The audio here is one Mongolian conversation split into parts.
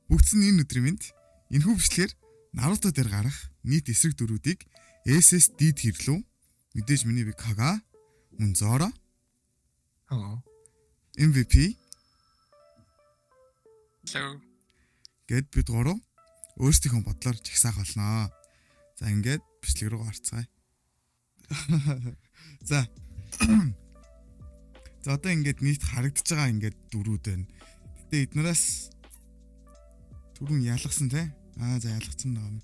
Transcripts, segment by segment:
Бүгдс нь энэ өдрийн мэнд. Энэхүү бичлэгээр Наруто дээр гарах нийт эсрэг дүрүүдийг SSD хэрлүү. Мэдээж миний би Кага, мөн Zoro, Hello. MVP Hello. гэд бид гурав өөрсдийнхөө бодлоор жагсаах болно. За, ингээд бичлэг рүү орцгаая. За. За, одоо ингээд нийт харагдаж байгаа ингээд дүрүүд байна. Гэтэ эднээс түрүүн ялгсан те. Аа, за, ялгцсан нэг юм.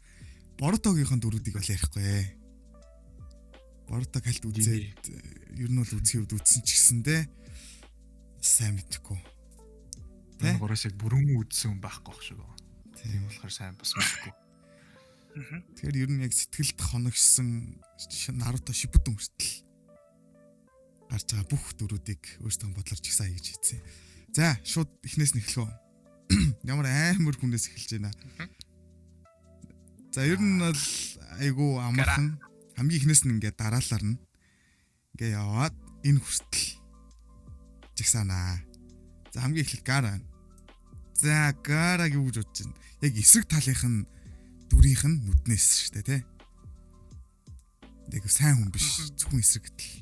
Боротогийнхон дүрүүдийг бол ярихгүй. Борото калт үзээд, ер нь бол үзэх хувьд үзсэн ч гэсэндээ сайн мэдэхгүй. Тэ? Гураас яг бүрэн үзсэн хүн байхгүй байх шиг байна. Тийм болохоор сайн бас мэдэхгүй. Тэгэхээр ер нь яг сэтгэлд хоногшсон Наруто Шиппуден хүртэл гарч байгаа бүх дүрүүдийг өөрсдөө бодлоор жагсаа хийж хийсэн. За, шууд эхнээс нь эхлэх үү? Ямар амар хүнээс эхэлж байна. За, ер нь бол айгу амархан, хамгийн эхнээс нь ингээд дараалал нь ингээ яваад энэ хүртэл жагсаанаа. За, хамгийн эхлэл Гара байна. За, Гара юу гэж бодож байна? Яг эсрэг талынх нь дүрийнх нь нүднээс шүү дээ, тий. Яг сайн хүн биш, зөвхөн эсрэг тал.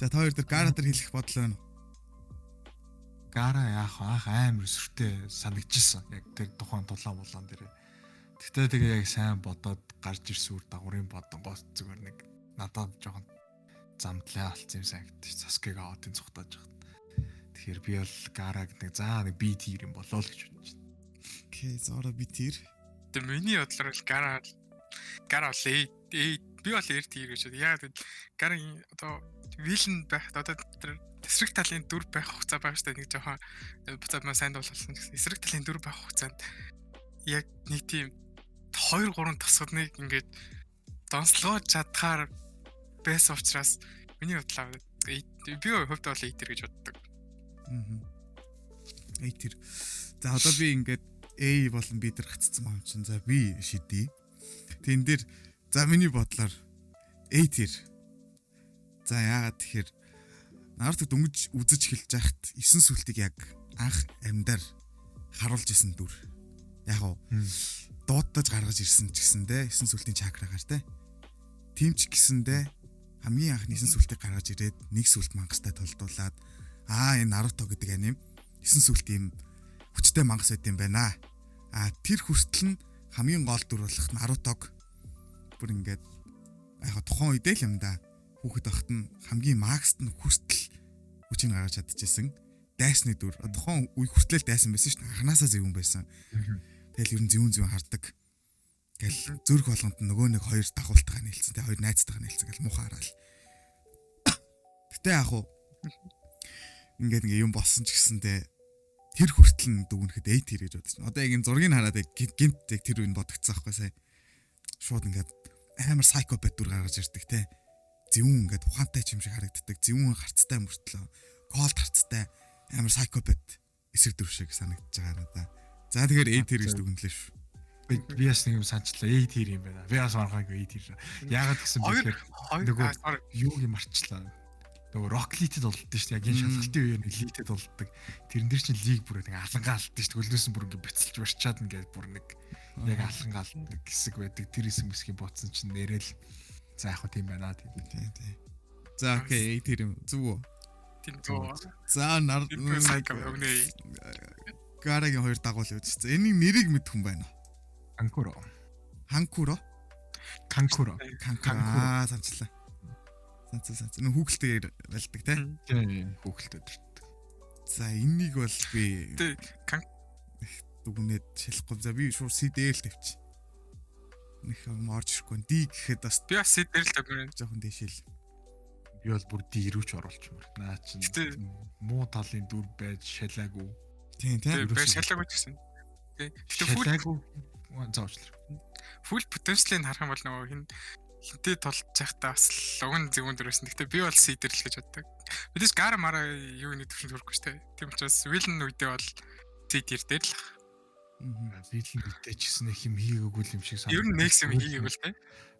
За, та хоёр дээр Гара дээр хэлэх бодол байна уу? Гара яах вэ? Анх амар өсвөртэй санагдчихсан. Яг тэр тухайн тулаан булаан дээр. Тэгтээ тэгээ яг сайн бодоод гарч ирсэн үр дагаврын бодонгоос зүгээр нэг надад жоохон замдлаа алдсан юм санагдчих. Саскег аваад энэ цухтааж байхад. Тэгэхээр би бол Гараг нэг заа нэг B tier юм болоо л гэж бодож байна. Okay, Зора B tier. Тэгээ миний бодлоор бол Гара бол A A, би бол R tier гэж бодсон. Яг Гарагийн одоо villain байхад, одоо тэр эсрэг талын дүр байх хугацаа байгаа шүү дээ. Нэг жоохон буцаад маа сайн дуулсан гэсэн. Эсрэг талын дүр байх хугацаанд яг нэг тийм 2 3 тасгадныг ингээд донслогоо чадхаар байсан учраас миний бодлоор би хувьд бол A tier гэж боддог. Аа. A tier. За, одоо би ингээд A болон B дээр гацсан юм чинь. За, би шидий. Тэн дээр, за, миний бодлоор A tier. За, яагаад тэгэхээр Наруто дөнгөж үзэж эхэлж байхад 9 сүлтийг яг анх амьдаар харуулж исэн дүр. Яг уу дуудаж гаргаж ирсэн ч гэсэндээ 9 сүлтийн чакрагаар те. Тийм ч гэсэндээ хамгийн анх 9 сүлтийг гаргаж ирээд нэг сүлт мангастай толдуулаад, аа, энэ Наруто гэдэг аним 9 сүлт ийм хүчтэй мангас байт юм байна. А тэр хүртэл нь хамгийн гол дүр болох Нарутог бүр ингээд яг тухайн үедээ л юм да. Хүүхэд байхад нь хамгийн max т нь хүртэл хүчийг гаргаж чадчихсан. Дайсны дүр. Тухайн үе хүртэл дайсан байсан шүү дээ. Анханасаа зөвүүн байсан. Тэгэл ер нь зөвүүн зөвүүн хардаг. Гэл зүрх болгонд нөгөө нэг хоёр дагуултайгаа нийлцэн тэ, хоёр найзтайгаа нийлцэн гэл муухай хараал. Гэтэ яг уу ингээд ингээ юм болсон ч гэсэндээ тэр хүртэл нь дүгнэхэд A tier гэж бодсон. Одоо яг энэ зургийг хараад яг гинт яг тэр үе бодогдсон байхгүй сая. Шууд ингээд амар psychopath дүр гаргаж ирдэг те. Зөвүүн ингээд ухаантай ч юм шиг харагддаг. Зөвүүн харцтай мөртлөө cold харцтай амар psychopath эсрэг дүр шиг санагдаж байгаа надаа. За, тэгэхээр A tier гэж дүгнэлээ шүү. Би бас нэг юм санчлаа. A tier юм байна. Би бас маргаагүй A tier. Яагаад гэсэн бэ гэхээр нөгөө юу юм марчлаа. Нөгөө Рок Литэд болдсон шүү дээ. Яг энэ шалгалтын үеэр нэг Литэд болддог. Тэрэн дээр чинь Лиг бүр нэг алангаа алдсан шүү дээ. Хөлнөөс нь бүр ингээ бяцалж барчаад ингээд бүр нэг яг алангаа алддаг хэсэг байдаг. Тэр хэсэг мэсгийн бодсон чинь нэрэл за яг хөө тийм байна тийм. Тийм. За, okay, A tier юм. Зүг үү? Тийм, зөв. За, нар өгнө. Гарагийн хоёр дагуул явж. Энийг нэрийг мэдэх хүн байна уу? Канкуро. Ханкуро? Канкуро. Канкуро. Аа, санчлаа. Санцсан, санцсан. Нөх хүүхэлтэйгээр байлдаг те. Тийм, хүүхэлтэй дэрдэг. За, энэнийг бол би Тэ кан дүгнээд шалахгүй. За, би шууд C дээр л тавьчих. Нэг юм орж ирэхгүй. D гэхэд бас би бас C дээр л тавьмаар. Жоохон дээшэл. Би бол бүр D рүү ч оруулчмаар. Наа чин муу талын дүр байж шалаагүй. Тийм тийм. Байж шалаагүй ч гэсэн. Тий. Гэтэ шалаагүй заавчлаа. Full potential-ыг харах юм бол нөгөө хин хинтээ тулж байхдаа бас л уг нь зөвүүн дөрөөсөн. Гэтэ би бол C дээр л гэж боддог. Мэдээж Гара мара юу нэг төвшөнд хүрэхгүй шүү дээ. Тийм учраас villain үедээ бол C tier дээр л. Аа. Villain үедээ ч гэсэн их юм хийгээгүй юм шиг санагдав. Ер нь нэг юм хийгээгүй л те.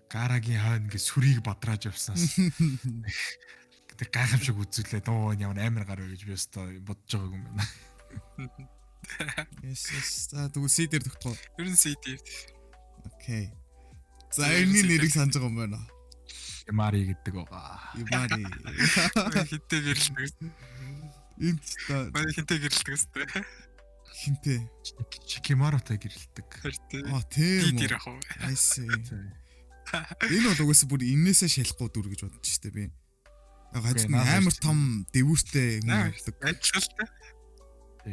Гарагийн хойно ингээ сүрийг бадрааж явснаас тэг гайхамшиг үзүүлээ. Дуу, ямар амар гар вэ гэж би өстой бодож байгааг юм байна. Yes. За, тэгвэл C дээр тогтгоо. Ер нь C дээр. Okay. За, энэний нэрийг санаж байгаа юм байна. Имари гэдэг байгаа. Имари. Хинтээ гэрэлдэг. Энд ч та Манай хинтээ гэрэлдэг өстэй. Хинтээ. Шикимарутай гэрэлдэг. Тэр Аа, тийм D үү. дээр ах уу. I see. Энэ бол угаасаа бүр энээсээ шалахгүй дүр гэж бодож штэ би. Яг хажууд нь Окей, амар том дэвүүртэй хүн явдаг. Адилхан.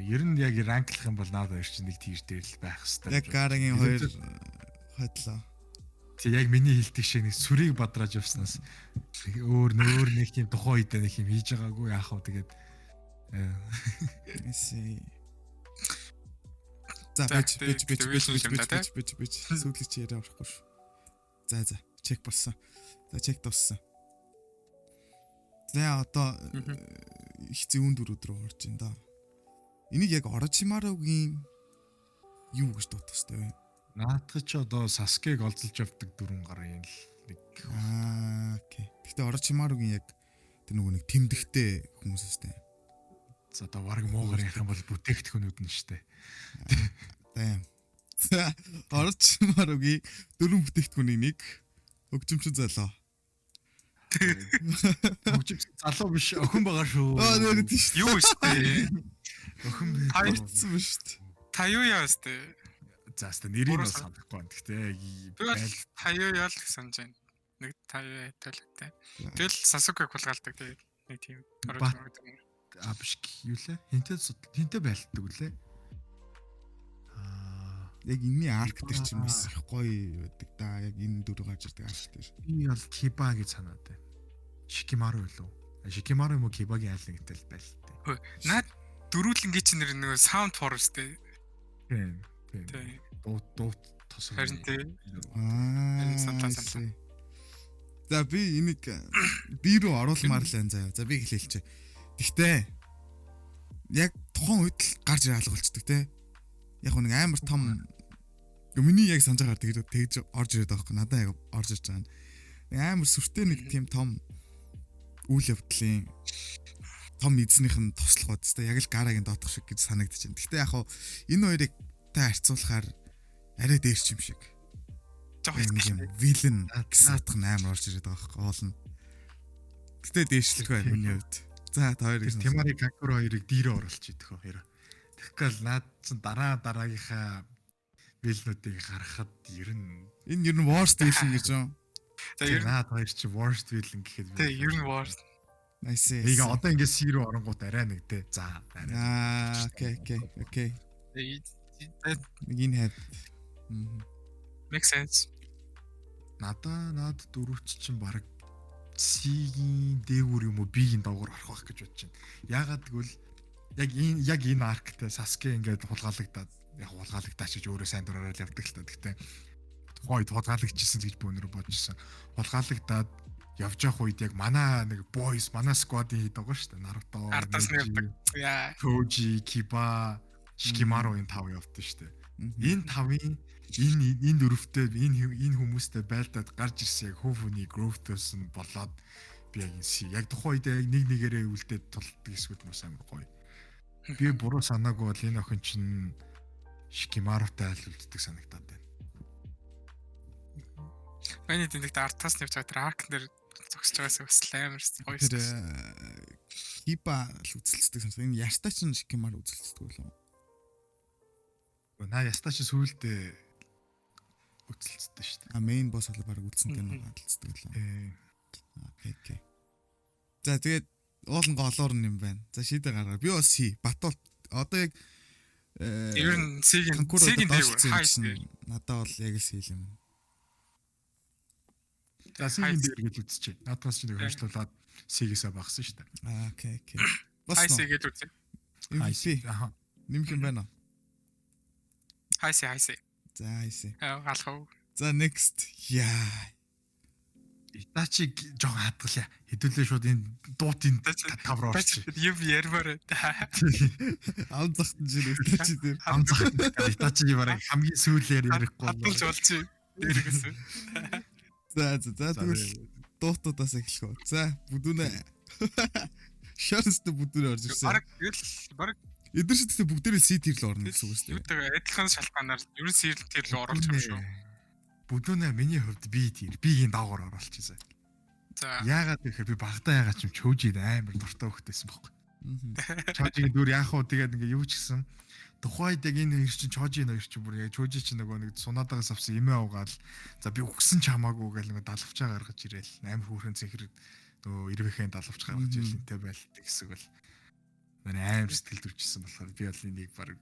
Ер нь яг rank лах юм бол наад хоёр чинь нэг tier дээр л байх хэвээр. Яг Гарагийн хоёр хотлоо. Тэг яг миний хэлдэг шиг нэг сүрийг бадрааж явснаас өөр нөөр нэг тийм тухайн үедээ нэг юм хийж байгаагүй, яах вэ, тэгээд I see. За, За, бич бич бич тэг бич villain бич юм бич да, бич бич бич, сүүлийн чи яриа орохгүй шүү. За, check болсон. За, check дууссан. За, одоо их зүүн дөрүүд рүү орж ин да. Энийг яг Орочимаругийн юу гэж дуудах хэвтэй вэ? Наадах чи одоо Саскег олзолж явдаг дөрвөн гарын л нэг. Аа, окей. Гэхдээ Орочимаругийн яг тэр нөгөө нэг тэмдэгтэй хүмүүс өстэй. За, одоо бараг муугар ярих юм бол бүтээгдэхүүнүүд нь штэ. Damn. За, Орочимаругийн дөрвөн бүтээгдэхүүний нэг хөгжимчин залуу. Хөгжимчин залуу биш, охин байгаа шүү. Аа, нэр тийм шүү. Юу өстэй? Охин Хай. Ирсэн ба шүү дээ. Таюя өстэй. За, өстө нэрийг нь бол Буруу санахгүй байна. Гэхдээ Би бол Таюя л гэж санаж байна. Нэг Таюя талтай. Тэгэл Сасукэг хулгаалдаг, тэгээд нэг тийм Бат. А, биш, юу лээ? Хинтээ хинтээ байлтдаг үлээ. Аа. Яг энэний arc дээр чинь бас их гоё байдаг да. Яг энэ дөрөв гарч ирдэг arc дээр. Би бол Киба гэж санаад байна. Шикимару илүү. Шикимару юм уу, Кибагийн айл нэгтэй л байлтдаг. Наад дөрүүлэнгийн чинь нэр нөгөө Sound Force тий. Тийм. Тийм. Тий. Дуу дуу тос. Харин тий. Аа. Саналаа, I саналаа. see. За, би энийг би рүү оруулмаар л байна заяа. За, би эхлээлчээ. Тэгтээ яг тухайн үед л гарч ирээ алга болчдөг те. Яг нэг амар том, миний яг санаж байгаагаар тэгж тэгж орж ирээд байгаа байхгүй, надад яг орж ирж байгаа нь. Нэг амар сүртэй нэг тийм том үйл явдлын том эзнийх нь туслах бод те. Яг л Гарагийн доотох шиг гэж санагдаж байна. Тэгтээ яг хуу энэ хоёрыг та харьцуулахаар арай дээр ч юм шиг. Жохоо Яг нэг юм villain гэсэн утга нь амар орж ирээд байгаа байхгүй уулна. Гэтэ дээшлэх байна миний хувьд. За, та хоёрыг Тэр Темари Какуро хоёрыг дээрээ оруулж идэх үү хэрэг. Тэгэхгүй л наад чин дараа дараагийнхаа villain үүдийг харахад ер нь Энэ ер нь worst villain гэж юм. За, ер нь наад хоёр чи worst villain гэхэд тий, ер нь worst. Nice. Нэг одоо ингээд C рүү оронгууд арай нэг те. За, арай. Аа, окей. Нэг энэ хайд. Make sense. Надаа наад дөрөвч чинь баг C-гийн дээгүүр юм уу, B-гийн доогуур орох байх гэж бодож байна. Яагаад гэвэл яг энэ arc тай Саске ингээд хулгайлагдаад, яг хулгайлагдаач гэж өөрөө сайн дураараа л явдаг л та. Гэхдээ тухайн үед хулгайлагдчихсан гэж би өнөр бодчихсон. Хулгайлагдаад явж явах үед яг манай нэг boys, манай squad-ын хэд байгаа шүү дээ. Наруто, Ардаас нь явдаг. Яа. Тожи, Киба, Шикимару, энэ тав явдсан шүү дээ. Энэ тавын энэ дөрөвтэй энэ хүмүүстэй байлдаад гарч ирсэн яг хувь хүний growth-оос нь болоод би яг энэ C, яг тухайн үед яг нэг нэгээрээ үлдээд тулдаг хэсгүүд нь бас амар гоё. Би буруу санаагүй бол энэ охин чинь Шикимарутай аль үлддэг санагдаад байна. Миний тэмдэгт артаас нь явж байгаа тэр arc дээр зогсож байгаас бас амар гоё. Тэр Киба л үзэлцдэг санагдав. Энэ Яста чинь Шикимару үзэлцдэг болов уу? Наа Яста чи сүүлдээ үзэлцдэг шүү дээ. А, main boss бол баг үлдсэнтэй нэг алдцдаг лээ. Ээ. Окей. За, тэгээд уулан голоор нь юм байна. За, шийдэ гаргаа. Би бас C. Батул одоо яг Ер нь C-гийн Канкур C-гийн одоо дээгүүр доошлсон юм хай чинь надад бол яг л C юм. За, C-гийн дээр гэж үзчихье. Наадаас чи нэг хойшлуулад C-гээсээ багсан шүү дээ. Аа, окей. Хай Бас C гэж үзье. MVP Аха. нэмэх юм байна уу? Хай C, хай C. За, хай C. Алах уу. За, next. Яа. Итачиг жоохон хадгалъя. Хэдүүлээ шууд энэ дуутын тав руу орчих. Юм ярмаар. Ам захтан жир Итачи дээр. Ам зах. Итачиг бараг хамгийн сүүлээр ярихгүй. Хадгалж болж дээр гэсэн. За, тэгвэл дуутуудаас эхлэх үү. За, бүдүүнэ. Шарстай бүдүүнэ орж ирсэн. Бараг тэгэл бараг Эдгээр шиг гэхдээ бүгдээрээ C tier л орно гэсэн үг шүү дээ. Юутай адилхан шалтгаанаар ер нь C tier рүү оруулж байгаа шүү. Бүдүүнэ миний хувьд B tier. B-ийн доогоор оруулчихсан. За. Яагаад гэхээр би багадаа яагаад ч юм Чожид амар дуртай хөхтэйсэн байхгүй. Чожигийн дүр яах вэ тэгээд ингээ юу ч гэсэн тухайд яг энэ хоёр чинь Чожийн хоёр чинь бүр яг Чожи чинь нөгөө нэг Сунадагаас авсан эмээ угаал за би үгсэн ч хамаагүй гэл нөгөө далавчаа гаргаж ирээл амар хүүхэн цэнхэр нөгөө ирвэхэн далавч гаргаж ирээл энтэй байлтдаг хэсэг бол манай амар сэтгэл төрчихсөн болохоор би бол энийг баг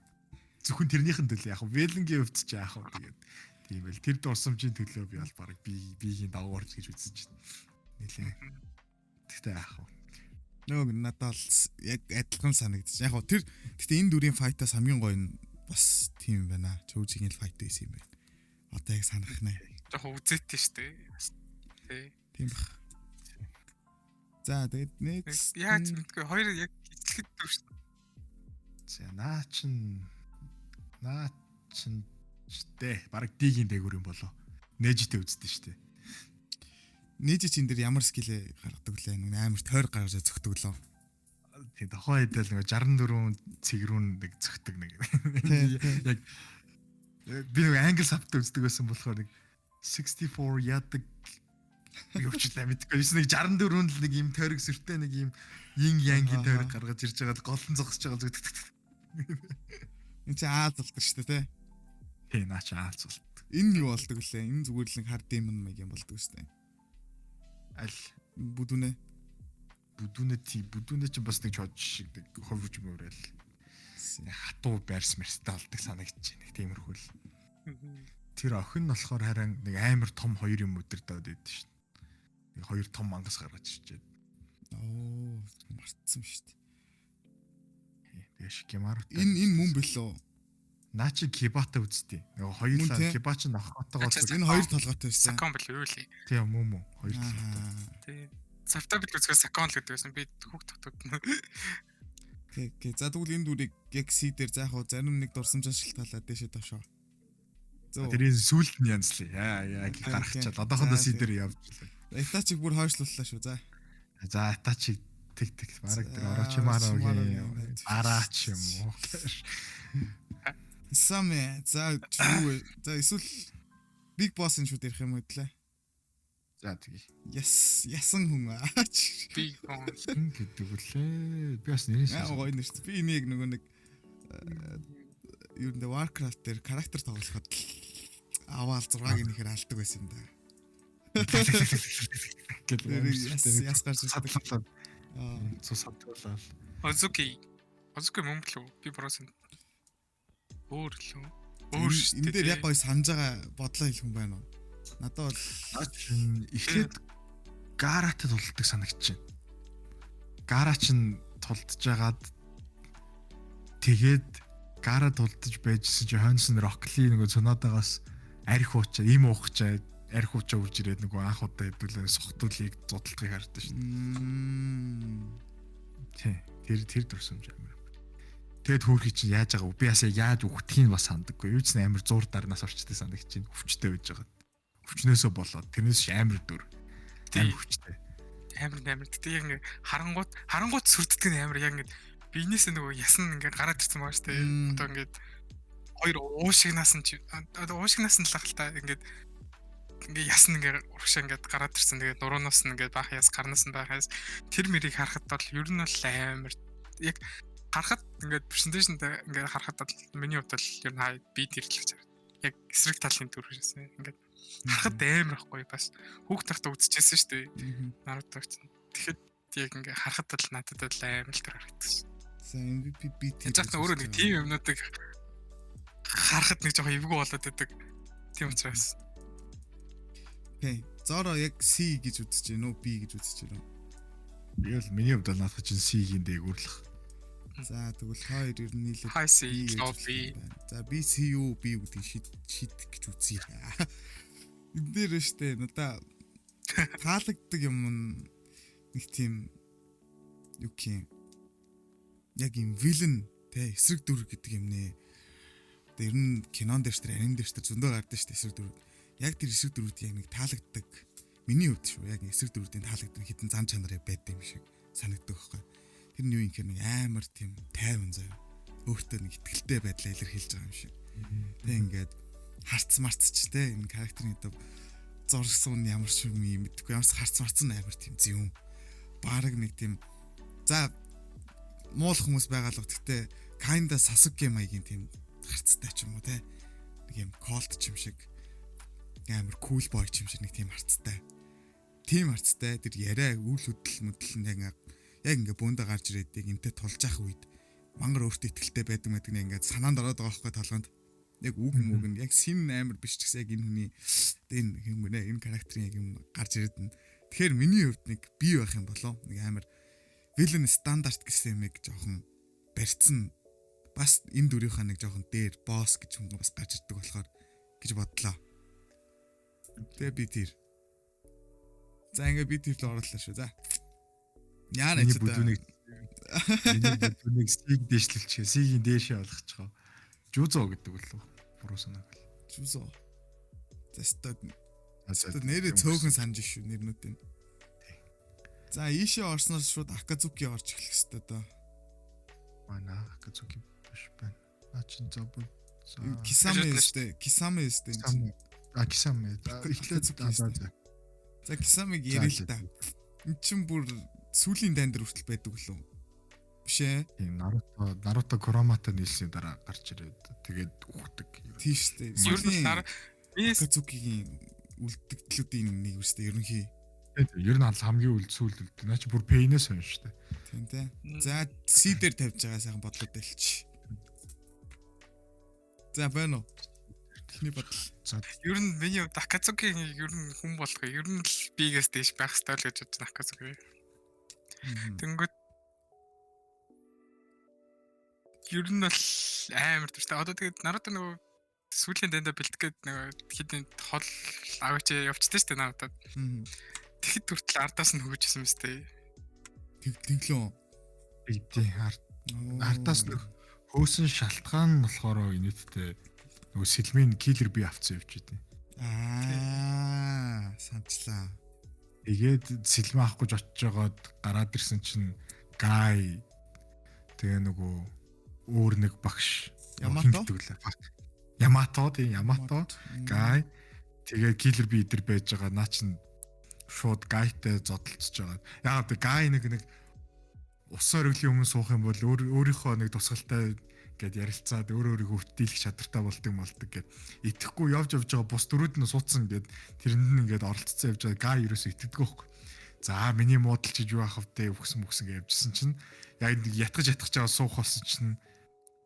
зөвхөн тэрнийхэн төлөө яг Веленгийн хувьд ч яах вэ тэгээд тийм байл тэр дурсамжийн төлөө би бол баг би-ийн дагуу орж гэж үзэж байна. Нилээ. Тэгтээ яах вэ? Нөгөө надад бол яг адилхан санагдчих. Яг гоо тэр гэхдээ энэ дүрийн fight-аас хамгийн гоё нь бас тийм байна. Чөөжигийн л fight байсан юм байна. Одоо яг санах нэ. Жоохон үзээтэй шүү дээ. Тий. Тийм бах. За тэгээд next Яаж мэдгүй хоёр яг эзлэхэд дүр шүү. За наа чин наа чин штэ баг D-гийн дээгүүр юм болоо. Нээжтэй үздэг штэ. Нээжи чин дээр ямар skill ээ гаргадаг лээ. Нэг амар тойр гаргаж зөгтөг лөө. Тийм тухайн үед л нэг 64 цэг рүү нэг зөгтөг нэг. Яг би нэг англи sub тай үздэг байсан болохоор нэг 64 яадаг явчлаа мэдгүй. Ерөөс нэг 64-нд л нэг юм тойрог сүртэй нэг юм yin yang-ийн тойрог гаргаж ирж байгаа л голон зогсож байгаа зүг. Энд чи ааз болдог шүү дээ, тэ. Тий, наа чи ааз болдог. Энэ юу болдог лээ? Энэ зүгээр л нэг хар demon маяг юм болдог шүү дээ. Аль Бүдүүнэ. Бүдүүнэ тий, бүдүүнэ чи бас нэг чож шиг нэг ховж мөрөөл. Хатуу байрс мэрстэй болдог санагдчих нэг тиймэрхүү л. Тэр охин нь болохоор харин нэг амар том хоёр юм өдөрдөөд байдаг шүү дээ. Нэг хоёр том мангас гаргаж ирчээд. Оо, мартсан шүү дээ. Тэгээ Шикимару. Энэ мөн билүү? Наа чи Кибата үзтий. Нөгөө хоёулаа Киба чи нохотойгоо энэ хоёр толгойтой байсан. Сакон бил юу лээ? Тийм мөн мөн хоёр толгойтой. Тийм. Subtitle үзэхээр Сакон л гэдэг байсан. Би хүүхд тогтод. Окей, окей. За тэгвэл энэ дүрийг яг C дээр за яг хуу зарим нэг дурсамжаас шалтгаалаад дээшээ доошоо. Зөв. Тэрийн сүүлд нь янзлаа. Яа, яа гаргачаал. Одоохондоо C дээр явжлаа. Итачиг бүр хойшлууллаа шүү. За. За Итачиг тэг тэг бараг тэр Орочимаругийн араач юм уу. Саме за юу за эсвэл Big Boss-ын шүд ярих юм уу лээ. За тэгье. Яс ясан хүн аач. Big Boss гэдэг үлээ. Би бас нэрээс гоё нэрс. Би энийг нөгөө нэг юу нэ Warcraft дээр характер тоглоход аваал 6-ыг нэхэр алдаг байсан юм да. Гэл яс гарч ирсэн. Цус хадгалаа. Озуки. Озуки мөн билүү? Би буруусан. Өөр лөө. Өөр шүү дээ. Энэ дээр яг гоё санаж байгаа бодлоо хэлэх юм байна уу? Надад бол эхлээд Гаратай тулддаг санагдчихэв. Гара чинь тулдж жагаад тэгээд Гара тулдж байжсэн чи хойноос нь Рокли нөгөө Цунадагаас арх уучаа, им уухчаа, арх уучаа үрж ирээд нөгөө анх удаа хэдүүлээ сохтуулыг зудалтыг хардсан шүү дээ. Тий. Тэр дурсамж амар. Тэгээд хөөрхий чинь яаж байгаа вэ? Би бас яаж үхтгийг бас сандаггүй. Юу ч амар зур дарнаас орчтой санагч чинь өвчтэй байж байгаа. Өвчнөөсөө болоод тэрнээс ч амар дүр. Амар хүчтэй. Амар. Гэтэ яг ингээ харангуут сүрддэг нь амар яг ингээ биенээс нөгөө ясан ингээ гараад ирсэн байгаа шүү дээ. Одоо ингээ хоёр уушигнаас нь одоо уушигнаас нь л ах л та ингээ ясан ингээ урагшаа ингээ гараад ирсэн. Тэгээд нуруунаас нь ингээ баах яс, гарнаас нь баах яс. Тэр мэрийг харахад бол ер нь бол амар яг харахад ингээд презентацид ингээд харахад бол миний хувьд бол ер нь хай би тэрлэж хараад яг эсрэг талын дүр гэсэн. Ингээд харахад амар ахгүй бас хүүхд тахта үзчихсэн шүү дээ. Наруто чинь. Тэгэхэд яг ингээд харахад бол надад бол амар л тэр харагдсан. За MVP BT. Яг ч өөрөө нэг тийм юмнуудыг харахад нэг жоохон эвгүй болоод байдаг. Тийм учраас. Окей. Зоро яг C гэж үзэж байна уу? B гэж үзэж байна уу? Би бол миний хувьд бол наадах чинь C-ийн дээгүүрлэх. За тэгвэл хоёр ер нь нийлээд High C, low B. За B C юу B гэдгийг шид гэж үзье. Энэ дээр штэ надаа таалагддаг юм нэг тийм юу гэх юм яг юм villain те эсрэг дүр гэдэг юм нэ. Одоо ер нь кинон дээр ч тэр аним дээр ч тэр зөндөө гардаг штэ эсрэг дүр. Яг тэр эсрэг дүрүүд яг нэг таалагддаг. Миний хувьд шүү яг эсрэг дүрүүдийн таалагддаг хитэн зан чанар байдаг юм шиг санагддаг байхгүй. Тэр нь юу юм гэхээр нэг амар тийм тайван заяа. Өөртөө нэг итгэлтэй байдлаа илэрхийлж байгаа юм шиг. Тэг ингээд харц марцч те энэ характерын одоо зурсан ямар ч юм мэдэхгүй ямар ч харц марц нь амар тийм зүүн. Бараг нэг тийм за муул хүмүүс байгаа л гэхдээ kinda Sasuke маягийн тийм харцтай ч юм уу те. Нэг юм cold ч юм шиг амар cool boy ч юм шиг нэг тийм харцтай. Тийм харцтай тэр яриа үйл хөдлөл мөдөл нь яг яг ингээ бөөндө гарч ирээд яг энтэй тулж явах үед мангар өөртөө итгэлтэй байдаг байдаг нэг ингээ санаанд ороод байгаа байхгүй толгойнд. Яг үг мүг нь яг син амар биш ч гэсэн яг энэ хүний энэ юм гэнэ энэ характерын яг юм гарч ирээд нь. Тэгэхээр миний хувьд нэг би байх юм болов нэг амар villain стандарт гэсэн юмыг жоохон барьцсан бас энэ дүрийнхаа нэг жоохон дээр boss гэж хүн бас гарч ирдэг болохоор гэж бодлоо. Тэгээ би тэр. За ингээ би тэр л орууллаа шүү. За. Яана ч бүдүүнийг миний бүдүүнийг C-г дээшлүүлчихээ. C-гийн дээшээ болгочихоо. Жузо гэдэг болов. Буруу санааг бол. Жузо. За өстой нэрээ цөөхөн санаж шүү нэрнүүдийн. За ийшээ орсноос шууд Акацуки орж эхлэх хэвээр доо. Манай Акацуки биш байна. Наа чин за бүр Кисаме өстэй. Кисаме өстэй. А Кисаме. Эхлээд за за. За Кисамыг ярил л да. Энд чин бүр сүүлийн дайн дээр хүртэл байдаг лөө. Биш ээ. Тийм Наруто Курамата нийлсний дараа гарч ирээд тэгээд үхдэг. Тийм шүү дээ. Сүүлийн Акацукигийн үлдэгдлүүдийн нэг үстэй ерөнхий. Тийм ер нь хамгийн үл сүүл үлддэг. Наа чи бүр Пейнээс сонь шүү дээ. Тийм тий. За C дээр тавьж байгаа сайхан бодлоо дэлч. За байна уу? Эхний бодол. За ер нь миний хувьд Акацукигийн ер нь хүн болгоо ер нь л B-гээс дээш байх хэрэгтэй л гэж бодож байна Акацуки. Тэнгүүд ер нь бол амар дуртай. Одоо тэгээд Наруто нөгөө сүүлийн дайндаа бэлтгэх гээд нөгөө хэдийн хол аваач явчихдээ шүү дээ Наруто. Тэгэхэд хүртэл ардаас нь хөгжижсэн мэт дээ. Тэглөө. Тийм ардаас нөх хөөсөн шалтгаан нь болохоор инээдтэй нөгөө сэлмийн киллер би авцсан явж идэв. Аа, санчлаа. Тэгээд сэлмэн авах гэж очиж байгаад гараад ирсэн чинь Гай тэгээ нөгөө өөр нэг багш Ямато Ямато тийм Ямато Гай тэгээ киллер би идэр байж байгаа наа чин шууд Гайтай зодолцож байгаа. Яагаад вэ Гай нэг нэг ус оргилын өмнө суух юм бол өөрийнхөө нэг тусгалтай гэд ярилцаад өөр өөрийгөө өвтдийлэх чадвартай болдог молдог гэд итгэхгүй явж явж байгаа бус дөрүүд нь суудсан гэд тэрэнд нь ингээд оролцсон явж байгаа Гай ерөөсөө итгэдэг байхгүй. За миний муудал чи юу ах вэ өгсөн мөксөн гэж явжсэн чинь яг нэг ятгаж ятгаж байгаа суух болсон чинь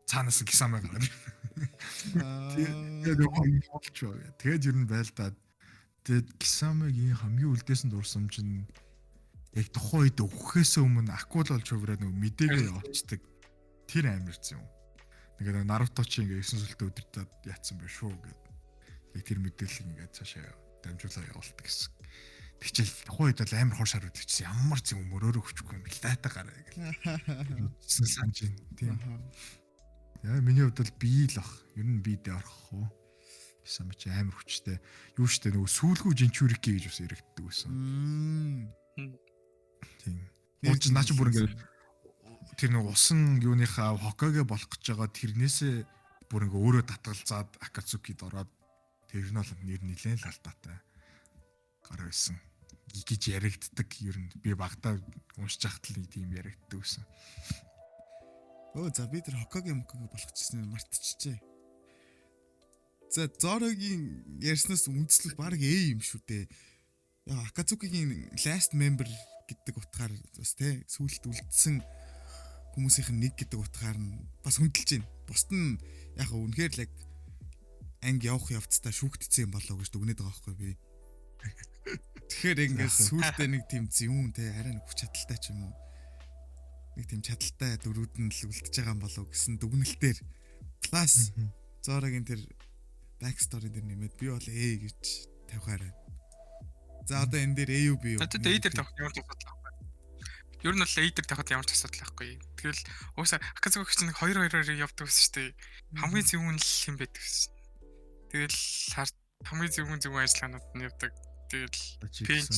цаанаас нь Кисаме гараад. Тэгээд нөгөө болж байгаа. Тэгээд ер нь байлдаад тэгээд Кисамегийн хамгийн үлдээсэн дурсам чинь яг тухайн үед өгөхөөс өмнө Акул болж хувраад нөгөө мэдээгээ явуулцдаг. Тэр амар зү юм. Нэг Наруто чи ингээ 9 сүлтээ өдөртөд яатсан байх шүү гэд. Яг тэр мэдээллийг ингээ цаашаа дамжуулаа явуулдаг гэсэн. Тэгчээл тухайн үед бол амар хор шар үлдчихсэн. Ямар ч юм мөрөөрөө өгчихгүй юм бэл дайтай гараа гэл. Тэгсэн санаж байна. Тийм. Яа миний хувьд бол би л ах. Ер нь би дээр орох уу? Гэсэн чи амар хүчтэй. Юу штэ нөгөө сүүлгүү жинчүүрики гэж бас яригддаг байсан. Тийм. Ууч наа чи бүр ингээ тэр нэг усан юуныхаа Хокаге болох гэж байгаа тэрнээсээ бүр ингээ өөрөө татгалзаад Акацукид ороод тэр нь бол нэр нилээн л алдаатай гар байсан гэж яригддаг. Ер нь би багтаа уншиж байхад л нэг тийм яригддаг байсан. Өө за би тэр Хокаге Мокаге болох гэжсэн мартчихжээ. За Зорогийн ярьснаас үндслэл баг A юм шүү дээ. Яг Акацукигийн last member гэдэг утгаар бас тий сүүлд үлдсэн хүмүүсийнх нь нэг гэдэг утгаар нь бас хөндлөж байна. Бусд нь яг үнэхээр л яг анги явах явцдаа шүүгдсэн юм болоо гэж дүгнээд байгаа байхгүй би. Тэгэхээр ингээд сүүлдээ нэг тийм зүүн те арай нэг хүч чадалтай ч юм уу. Нэг тийм чадaltaй дөрүүд нь л үлдэж байгаа юм болоо гэсэн дүгнэлтээр плюс Зорогийн тэр back story дээр нэмээд би бол A гэж тавихаар байна. За одоо энэ дээр A юу B юу? Одоо A дээр тавих ямар ч асуудал байхгүй. Ер нь бол A дээр тавихад ямар ч асуудал байхгүй. Тэгэл уусаа Акацуки чинь нэг 2-2-оор явдаг гэсэн шүү дээ. Хамгийн зөвүүн л юм байдаг гэсэн. Тэгэл хамгийн зөвүүн зөвүүн ажиллагаанууд нь явдаг. Тэгэл Пинч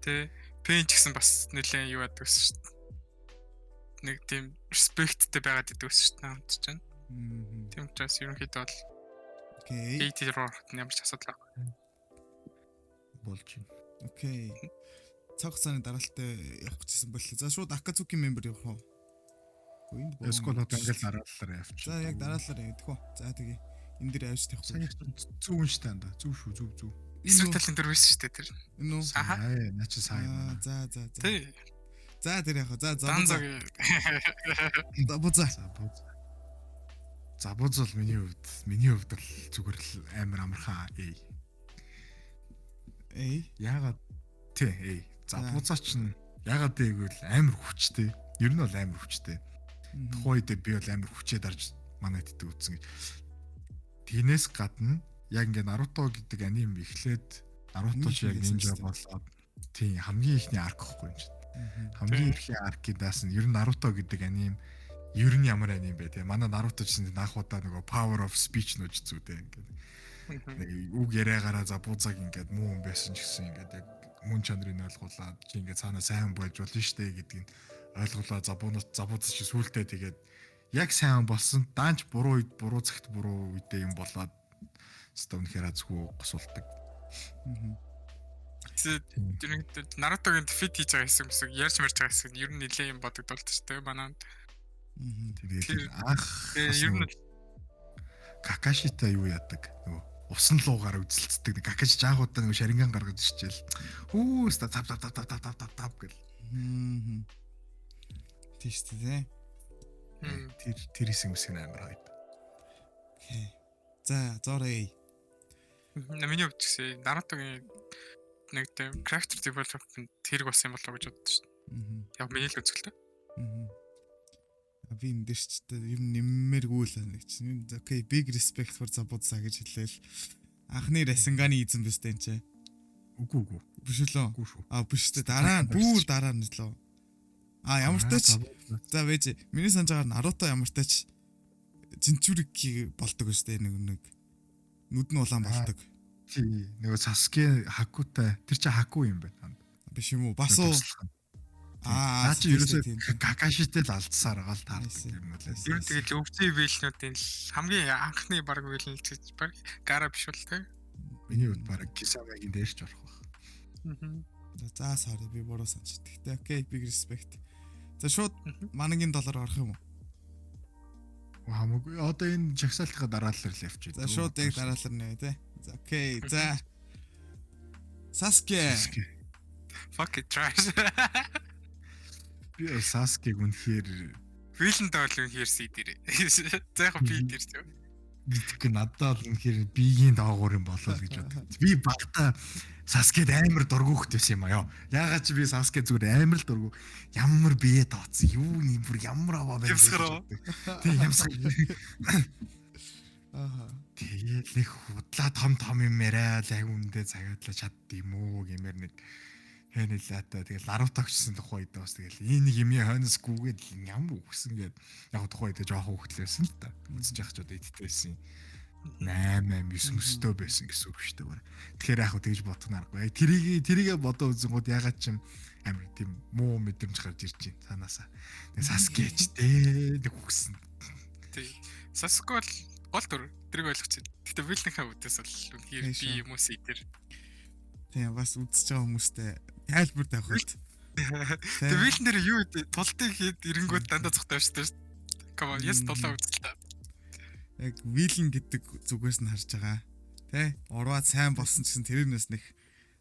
тэ Пинч гэсэн бас нэлээд юу яадаг гэсэн шүү дээ. нэг тийм respect тэй байгаад идэв шүү дээ хамт чинь. Тийм учраас ерөнхийдөө бол Okay. A tier руу ороход ямар ч асуудал байхгүй. Болж байна. Okay. Цаг хугацааны дараалттай явах гэжсэн боллоо. За, шууд Акацуки member явах уу? Энд Эсвэл одоо ингээл дараалалаар явчих. За, яг дараалалаар явах уу? За, тэгээ. Энэ дээр авч тавихгүй. Сайн зөв юм шүү дээ анда. Зөв шүү, зөв, зөв. Эсрэг талын дүр байсан шүү дээ тэр. Энэ үү? Аха. Аа, наа чи сайн юм Аа, аа. За. Тий. За, тэр яг. За. Данзог. Забуза. За, бууз. За, бууз бол миний хувьд бол зүгээр л амар амархан A. A. Яагаад тий A. За, За. буузаа чинь яагаад A гэвэл амар хүчтэй. Ер нь бол амар хүчтэй. Тухайн үед би бол амар хүчээ дарж манай тэдэг үтсэн гэж. Тэрнээс гадна яг ингээ Наруто гэдэг аним эхлээд Наруто ч яг Хамгийн нинжа ихний болоод, тий, хамгийн ихний arc гэхгүй юм чинь. Хамгийн ихний arc ийн нь ер нь Наруто гэдэг аним ер нь ямар аним бэ те. Манай Наруто ч анх удаа нөгөө power of speech нууж зүү те, ингээд нэг үг яриагаараа Забузаг ингээд муу хүн байсан ч гэсэн ингээд яг мөн чанарыг ойлгуулад, чи ингээд цаанаа сайн болж болно штэ гэдгийг ойлголоо. Забуунаас Забуз чи сүултээ тэгээд яг сайн болсон даанч буруу үед, буруу цагт, буруу үедээ юм болоод өстой үнэхээр азгүй госуулдаг. Ерөнхийдөө Наруто-гийн defeat хийж байгаа хэсэг мэсэг ярьж марж байгаа хэсэг нь ер нь нэлээд юм бодогдуулдаг шүү дээ манай. Тэгээд анх Тэгээ ер нь Какашитай юу яадаг, нөгөө усан луугаар үзэлцдэг. Какаши жаах удаа нөгөө шаринган гаргаж ирчихэл. Хүү ста тап тап тап тап тап тап тап гэл. Тийш үү те. Тэр хэсэг мэсэг нь амар хайп. Okay. За, зоорой. Миний хувьд ч гэсэн Наруто-гийн нэг тийм character development тэрэг болсон юм болоо гэж боддог шүү дээ. Яг миний л үзэлтэй. Би энэ дээр ч юм нэммээргүй л нэг чинь. Okay, big respect for Zabuza гэж хэлээл. Анхны Расенганы эзэн биш үү энэ чи? Үгүй. Биш лөө. Үгүй шүү. А, биш үү. Дараа нь, бүр дараа нь лөө. А, ямар ч тач за, вэж миний санаж байгаа Наруто ямар тач Jinchuriki болдог шүү дээ, нэг нүд нь улаан болдог. Тий, нөгөө Саске Хакутай, тэр чинь Хаку юм байна. Биш юм уу? Бас уу. Аа, наа чи ерөөсөө Какашитэй л алдсаар байгаа л таардаг юм бол. Ер нь тэгэл өвчтэй villain үүдийн л хамгийн анхны баг villain л гэж баг Гара биш бол тэ. Миний хувьд баг Кисамагийн дээр ч орох байх. За, sorry, би буруу санаж. Гэхдээ okay, big respect. За, шууд манангийн доллар орох юм уу? Хамаагүй. Одоо энэ жагсаалтынхаа дараалал л явчих. За, шууд яг дараалал нэ тий. За, okay. За. Саске. Fuck it, trash. Би Саскег үнэхээр Villain дээ бол үнэхээр C дээр. За, яг B дээр тийм. Мэдхгүй, надад бол үнэхээр B-ийн доогуур юм болоо л гэж боддог. Би багтаа Саскед амар дургүйхт байсан юм аа ёо. Яагаад чи би Саске зүгээр амар л дургу. Ямар бие тооцсон. Юу нэг бүр ямар аваа байна. Ямсгар. Тийм, ямсгар. Ааха. Тэгээл нэг худлаа том том юм яриа л аяг үндэ цагаатлаа чад юм уу гэмээр нэг хэнэлээта. Тэгэл Наруто гисэн тухай үед бас тэгэл энэ нэг юм хойноос гүгээд ямар үхсэн гээд, яг тухай үед жоохон хөвгөл байсан л та. Үзэж явах ч одоо идтэй байсан. 8 8 9 өстөө байсан гэсэн үг шүү дээ. Тэгэхээр яг хөө тэгж бодох наргүй. Яг тэрийг бодоо үзэнгууд ягаад ч юм амар тийм муу мэдрэмж гарч ирж байна цаанаасаа. Нэг Саске ч дээ нэг үхсэн. Тий. Саске бол гол дүр, тэрийг ойлгож байна. Гэтэ villain ийнхаа үүдээс бол үнэхээр B юм уу C дээр. Тийм, бас үзэж байгаа хүмүүстэй тайлбар тавих байл. Тэгээ villain дээр юу гэдэг тултыг хэд эренгүүд дандаа цухтай авчдаг шүү дээ. Come on, yes, дулаа үзэлтэй. Яг villain гэдэг зүгээс нь харж байгаа. Тэ? Урваа сайн болсон ч гэсэн тэрнээс нэг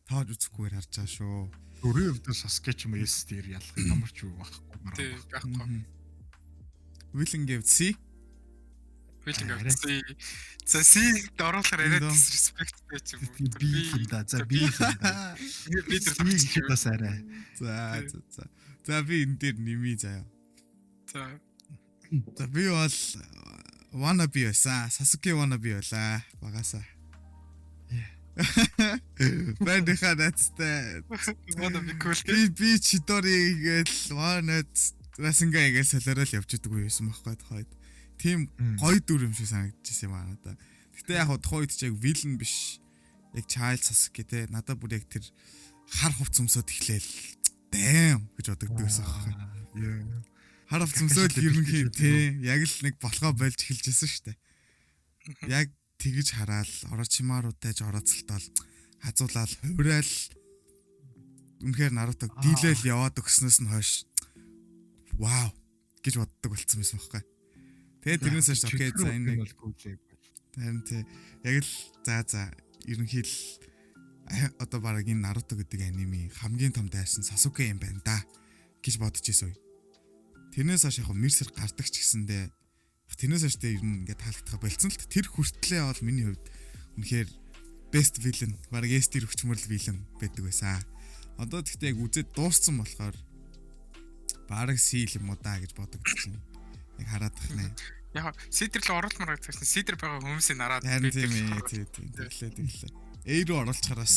тоож үзэхгүйгээр харж байгаа шүү. Өрийн хувьд Саске ч юм уу S дээр ялах ямар ч юу байхгүй. Тий, байхгүй. Villain гэв C. Villain гэв C. За, C оруулахаар арай disrespect ч юм уу. B юм да. За, B юм да. Би тэр B гэхэд бас арай. За. За, би энэ дээр нэмий заяа. За. За, би бол wannabe байсан. Sasuke wannabe байлаа. Багасаа. Бандиха найзтай. Wannabe cool. Би Чидори гээл wanna Расинга гээл солиорол явж идэг үе байсан байхгүй тухайд. Тийм гоё дүр юм шиг санагдчихсан юм аа надаа. Гэтэ яг хуу тухайн үед ч яг villain биш. Яг Child Sasuke те, надад бүр яг тэр хар хувц өмсөд эхлээл damn гэж бодогддог байсан байхгүй. Хар хувцас өмсөөл ерөнхий тий яг л нэг болохоо болж эхэлж байсан шүү дээ. Яг тэгж хараал Орочимарутай ж орооцолтоол хазуулаад хувираал үнэхээр Наруто дийлэл яваад өгснөөс нь хойш вау гэж боддог болцсон байсан байхгүй. Тэгээд тэрнээс хойш okay, за, энэ нэг харин тий яг л за ерөнхий л одоо бараг энэ Наруто гэдэг аниме хамгийн том дайрсан Сасуке юм байна да гэж бодож ирсэн үе. Тэрнээс хойш яг мэрсэр гардаг ч гэсэндээ тэрнээс хойш тэ ер нь ингээд таалагдах болцсон л тэр хүртлээ бол миний хувьд үнэхээр best villain, бараг S tier өчмөрл villain байдаг байсан. Одоо тэгтээ яг үзээд дууссан болохоор бараг C юм уу да гэж бодогдчихэв. Яг хараад тах нэ. Яг C tier л оруулмаар гэсэн. C tier байгаа хүмүүсийг нараад би тийм ээ, тийм тэглээ тэглээ. A руу оруулчихараас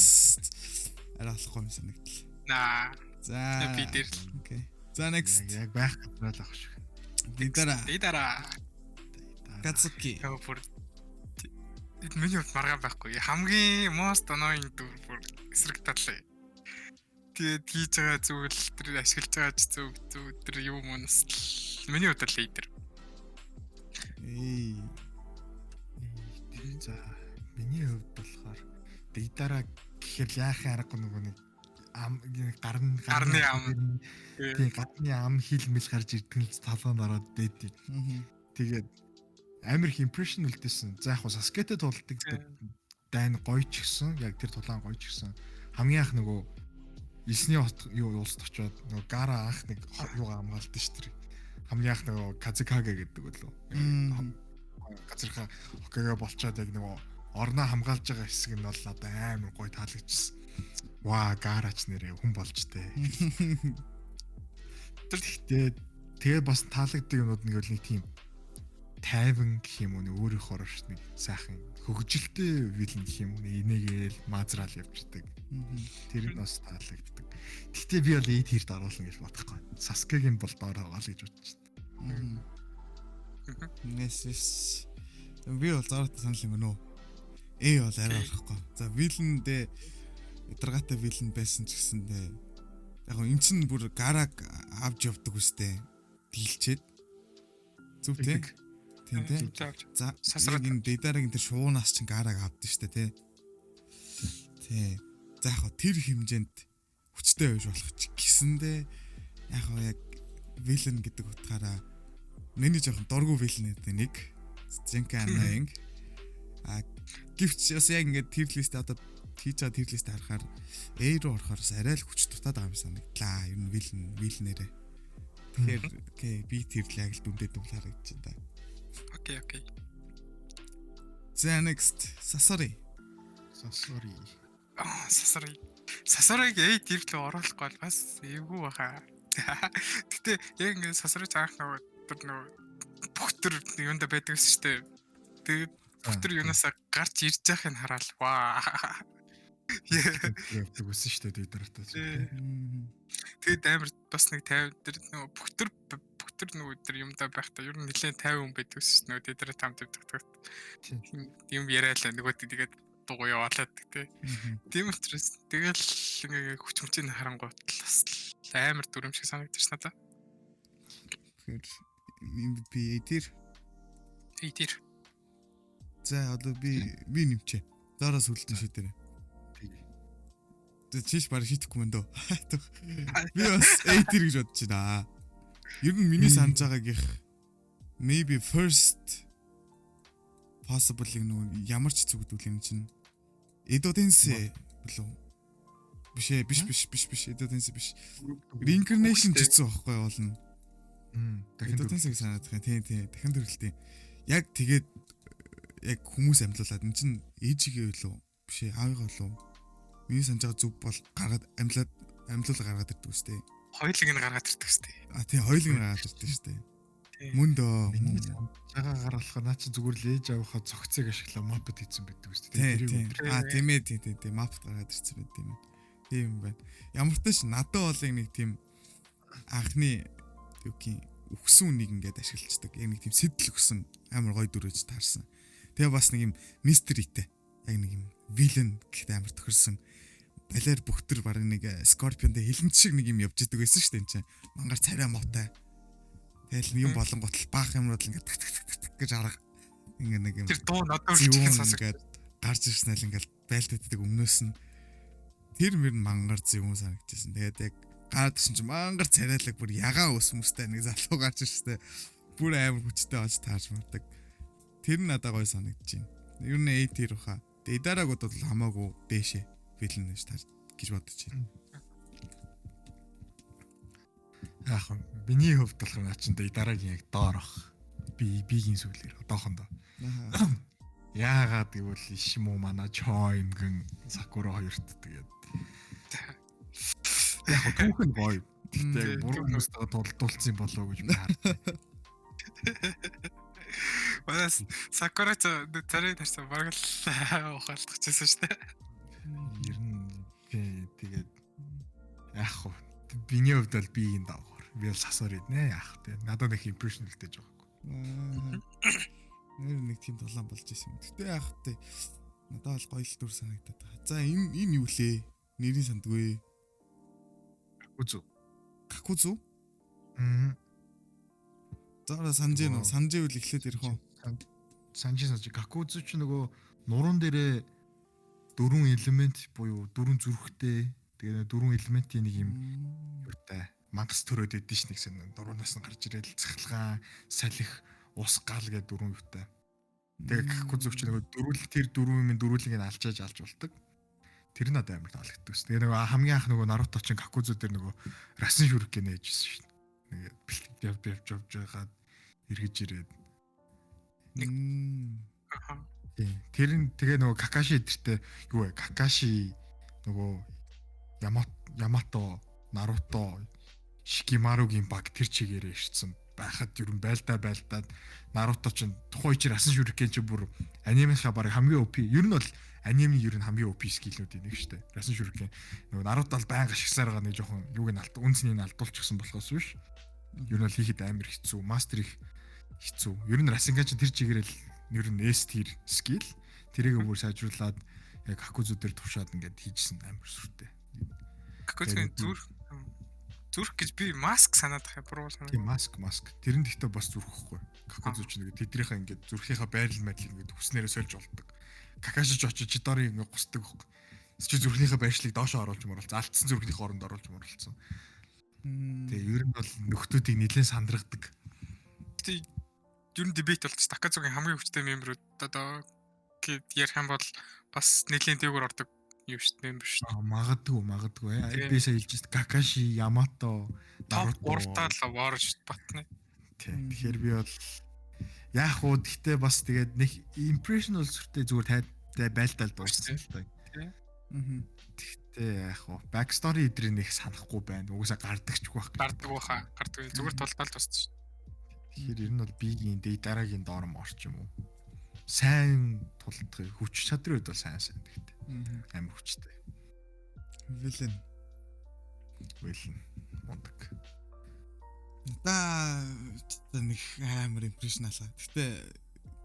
арай болохгүй юм санагдлаа. Наа. За. B дээр л. Okay. За, next. Яг байх газраа л ах шиг. Дидара. Дидара. Акацуки. Яг бүр миний хувьд маргаан байхгүй. Хамгийн most annoying дүр, бүр эсрэг талын. Тэгээд хийж байгаа зүйл, тэр ашиглаж байгаа ч зүг зүг, тэр юм унас миний хувьд л A tier. Эй. За, миний хувьд болохоор Дидара гэхээр яахын аргагүй нөгөө нэг ам гарн гарны ам. Тийм, гарны ам хил мэл гарч ирдэг л талаанд ороод дээд. Тэгээд амар их impression үлдээсэн. За, яг хуу Саскетэй тулдаг дайн гоё ч гэсэн, яг тэр тулаан гоё ч гэсэн хамгийн анх нөгөө элсний хот юу улсад очиод нөгөө Гара анх нэг юугаа хамгаалдаг ш тэр. Хамгийн анх нөгөө Казекаге гэдэг үлээ. Газархаа Хокаге болчоод яг нөгөө орноо хамгаалж байгаа хэсэг нь бол надад амар гоё таалагдчихсан. Ваа, Гарач нэрээ хүн болж тээ. Тэр гэхдээ тэгээ бас таалагддаг юмнууд нэг бол нэг тийм тайван гэх юм уу, нэг өөрийнхөө ш нэг сайхан хөгжилтэй villain гэх юм уу, нэг инээгээл маазраал явждаг. Тэр нь бас таалагддаг. Гэхдээ би бол A tier-д оруулна гэж бодохгүй. Саскегийн бол доор байгаа л гэж бодож байна. Yes. Би бол заартай санал юм байна уу? A бол арай орохгүй. За, villain дээ ядаргаатай villain байсан ч гэсэндээ яг гоо эн чинь бүр Гараг авч явдаг үстэй. Дийлчээд. Зүг тий. Тийм тий. За, яг энэ Дэдарагийн тэр шуунаас чинь Гараг авдаг штэ тий. Тий. За, яг гоо тэр хэмжээнд хүчтэй байж болох ч гэсэндээ яг гоо яг villain гэдэг утгаараа миний жоохон дургу villain гэдэг нэг Зенка annoying. А гэвч бас яг ингээд tier list одоо хийж байгаа tier list харахаар A руу орохоор бас арай л хүч дутаад байгаа юм санагдлаа. Ер нь villain-ээрээ. Тэгэхээр okay, B tier л яг л дүндээ дүн харагдаж байна да. Okay. За, next Сасори. Сасори. Аа, Сасори. Сасорыг A tier рүү оруулахгүй бол бас эвгүй баха. Гэтэ яг ингээд Сасорыг анх нөгөө тэр нөгөө бүх төр юунда байдаг гэсэн шүү дээ. Тэгээд бүх төр юунасаа гарч ирж байхыг хараал ваа. Явдаг байсан шүү дээ Дэдартай. Тэгээд амар бас нэг 50 тэр нөгөө бүх төр нөгөө тэр юмдаа байхдаа ер нь нэлээд 50 хүн байдаг шүү дээ. Нөгөө Дэдараа там тавьдаг. Юм яриалаа нөгөө тэгээд дугуй яваалаад тий. Тийм учраас тэгэл ингээ хүч мөчийг харангуут л бас амар дүрм шиг санагдчих надаа. Тэгэхээр MVP A tier. A tier. За, одоо би нэмчээ. Дараа сүлдэн шийдэрэй. За, чиш баг шийдэхгүй мэн дөө. Би бас A tier гэж бодож байна. Ер нь миний санаж байгаагийнх maybe first possible нөгөө ямар ч зүг гэдэг юм чинь Эдо Тенсей болов. Биш ээ, биш биш биш биш, Эдо Тенсей биш. Reincarnation жицсэн байхгүй болно. Дахин Эдо Тенсейг санаад байгаа. Тийм, дахин төрөлтийн. Яг тэгээд яг хүмүүс амьлуулад эн чинь ээжигээ билүү? Биш ээ, аавыгаа болов. Миний санаж байгаа зүг бол гаргаад амьлаад амьлуул гаргаад ирдэг үстэй. Хоёулыг нь гаргаад ирдэг үстэй. А тий, хоёулыг нь гаргаад ирдэг шүү дээ. Мөн дөө. Миний байгаагаар болохоор наа чи зүгээр л ээж авахаа цогцыг ашиглаа маппет хийсэн байдаг үстэй. Тэрийг өдөр. А тийм ээ, тийм, маппет гаргаад ирсэн байт юм. Тийм юм байна. Ямар ч тааш надад бол нэг тийм анхны юу гин өгсөн үнийг ингээд ашиглаждаг. Яг нэг тийм сэтэл өгсөн амар гоё дүрэж таарсан. Тэгээ бас нэг юм mystery тэй. Яг нэг юм villain гэхэд амар тохирсон. Балиар бүхтэр баг нэг Scorpion дээр хилэнц шиг нэг юм явж идэг байсан шүү дээ энэ чинь. Мангар царай муутай. Тэгэл юм болонгот л баах юмнууд л ингээд тк тк тк тк гэж арга ингээ нэг юм. Тэр дуу надад үргэлж сонсогдоод гарч ирснээр л ингээд байлдаад өмнөөс нь тэр мөр мангар зөвүүн санагдчихсэн. Тэгээд яг гараад ирсэн чинь мангар царайлаг бүр ягаан ус мүстэй нэг залуу гарч ирстэй. Бүр амар хүчтэй олж таарч мардаг. Тэр нь надад гоё санагдаж байна. Ер нь A tier баха. Тэгээд Идараг бол хамаагүй дээшээ villain гэж таар гэж бодож байна. Яг миний хувьд болохоор наа чинь Идарагийн яг доор ах. Би бигийн сүлээр одоохондоо. Яагаад гэвэл Ишиму манай Чоимгэн Сакура хоёрт тэгээд яг түүх нь гоё. Гэхдээ буруу хүмүүстэйгээ тулдуулсан болоо гэж би хардаг. Манаас Сакура ч царай тарсан бараг л ухаалдчихсан шүү дээ. Ер нь тэгээд яг хуу биний хувьд бол би энэ давгаар. Би бол сасаар иднэ яах вэ? Надад нэг импрешн үлдээж байгаагүй. Нэр нэг тийм долоон болж исэн юм. Гэтэ яах вэ? Надад бол гоё л дүр санагдаад байгаа. За энэ энэ юу лээ? Нэрийг сандгүй. Гакузу. Гакузу? Аа. За санжээ нөө. Санжээ үл эхлээд ирэх үү? Санжи санжи Гакузу ч нөгөө нуруунд дээрээ дөрвөн элемент буюу дөрвөн зүрхтэй. Тэгээ дөрвөн элементийн нэг юм юутай мангас төрөөд идэв ш нэг сэн нуруунаас нь гарч ирээд цахилгаан, салхи, ус гал гэдэг дөрвөн юутай. Тэгээ Гакузу ч нөгөө дөрвөл тэр дөрвөн юм дөрвөлийг нь алчааж алж болдог. Тэр надад амар таалагддаг ус. Тэгээ нөгөө хамгийн анх нөгөө Наруто чинь Гакузу дээр нөгөө Расан шүрэг гэнэ ээжсэн шин. Нэг бэлтгэж явж явж явж байгаад эргэж ирээд нэг. Тийм. Тэр нь тэгээ нөгөө Какаши эдэртэй юу вэ? Какаши нөгөө Ямато, Наруто, Шикимаругийн баг тэр чигээрээ ирсэн байхад ер нь байлдаад Наруто чинь тухайн үеэр Расан шүрэг чинь бүр анимынхаа баг хамгийн OP. Ер нь бол анимын ер нь хамгийн OP скиллүүдийн нэг шүү дээ. Расан шүрэг нөгөө Наруто бол байнга ашигласаар байгаа нэг жоохон юуг нь алд үнцнийг нь алдуулчихсан болохоос биш. Ер нь бол хийхэд амар хэцүү, мастер их хэцүү. Ер нь Расинга чинь тэр чигээрэл ер нь S tier skill. Тэрийг бүр сайжруулад яг Хакузу дээр туршаад ингээд хийжсэн амар сүртэй. Хакузугийн зүрх гэж би маск санаад байгаа буруу санаад. Тийм маск. Тэр нь гэхдээ бас зүрх ихгүй. Хакузу чинь ингээд тэднийхээ ингээд зүрхийнхаа байрлал байдлыг ингээд хүснээрээ сольж болдог. Какаши ч очиж Чидори ингээд гусдаг ихгүй. Чи зүрхнийхээ байршлыг доошоо оруулж моруулсан. Алдсан зүрхнийхээ оронд оруулж моруулсан. Тэгээ ер нь бол нөхдүүдийг нэлээд сандрагдаг. Тэг ер нь дебет болчих. Такацугийн хамгийн хүчтэй мемберүүд одоо гэд ярих юм бол бас нэлээд дээгүүр ордог юм шүү дээ мембер шүү дээ. Магадгүй. Би сая хэлж байна. Какаши, Ямато, Наруто гуравтаа л орж батна. Тийм. Тэгэхээр би бол яах вэ? Гэхдээ бас тэгээд нэг импрешн бол сүртэй зүгээр тайдтай байлдаал дууссан л та. Тийм. Тэгтээ яах вэ? Backstory эдрийг нэг санахгүй байна. Угсаа гардагчгүй байх. Гардаг баха. Гардаг. Зүгээр тулдаал дууссан шүү. Тэгэхээр ер нь бол бигийн дараагийн доор морч юм уу? Сайн тулдах хүч чадрын үед бол сайн тэгтээ. Амар хүчтэй. Villain. Villain мундаг. Надаа нэг амар импрешн алаа. Гэтэ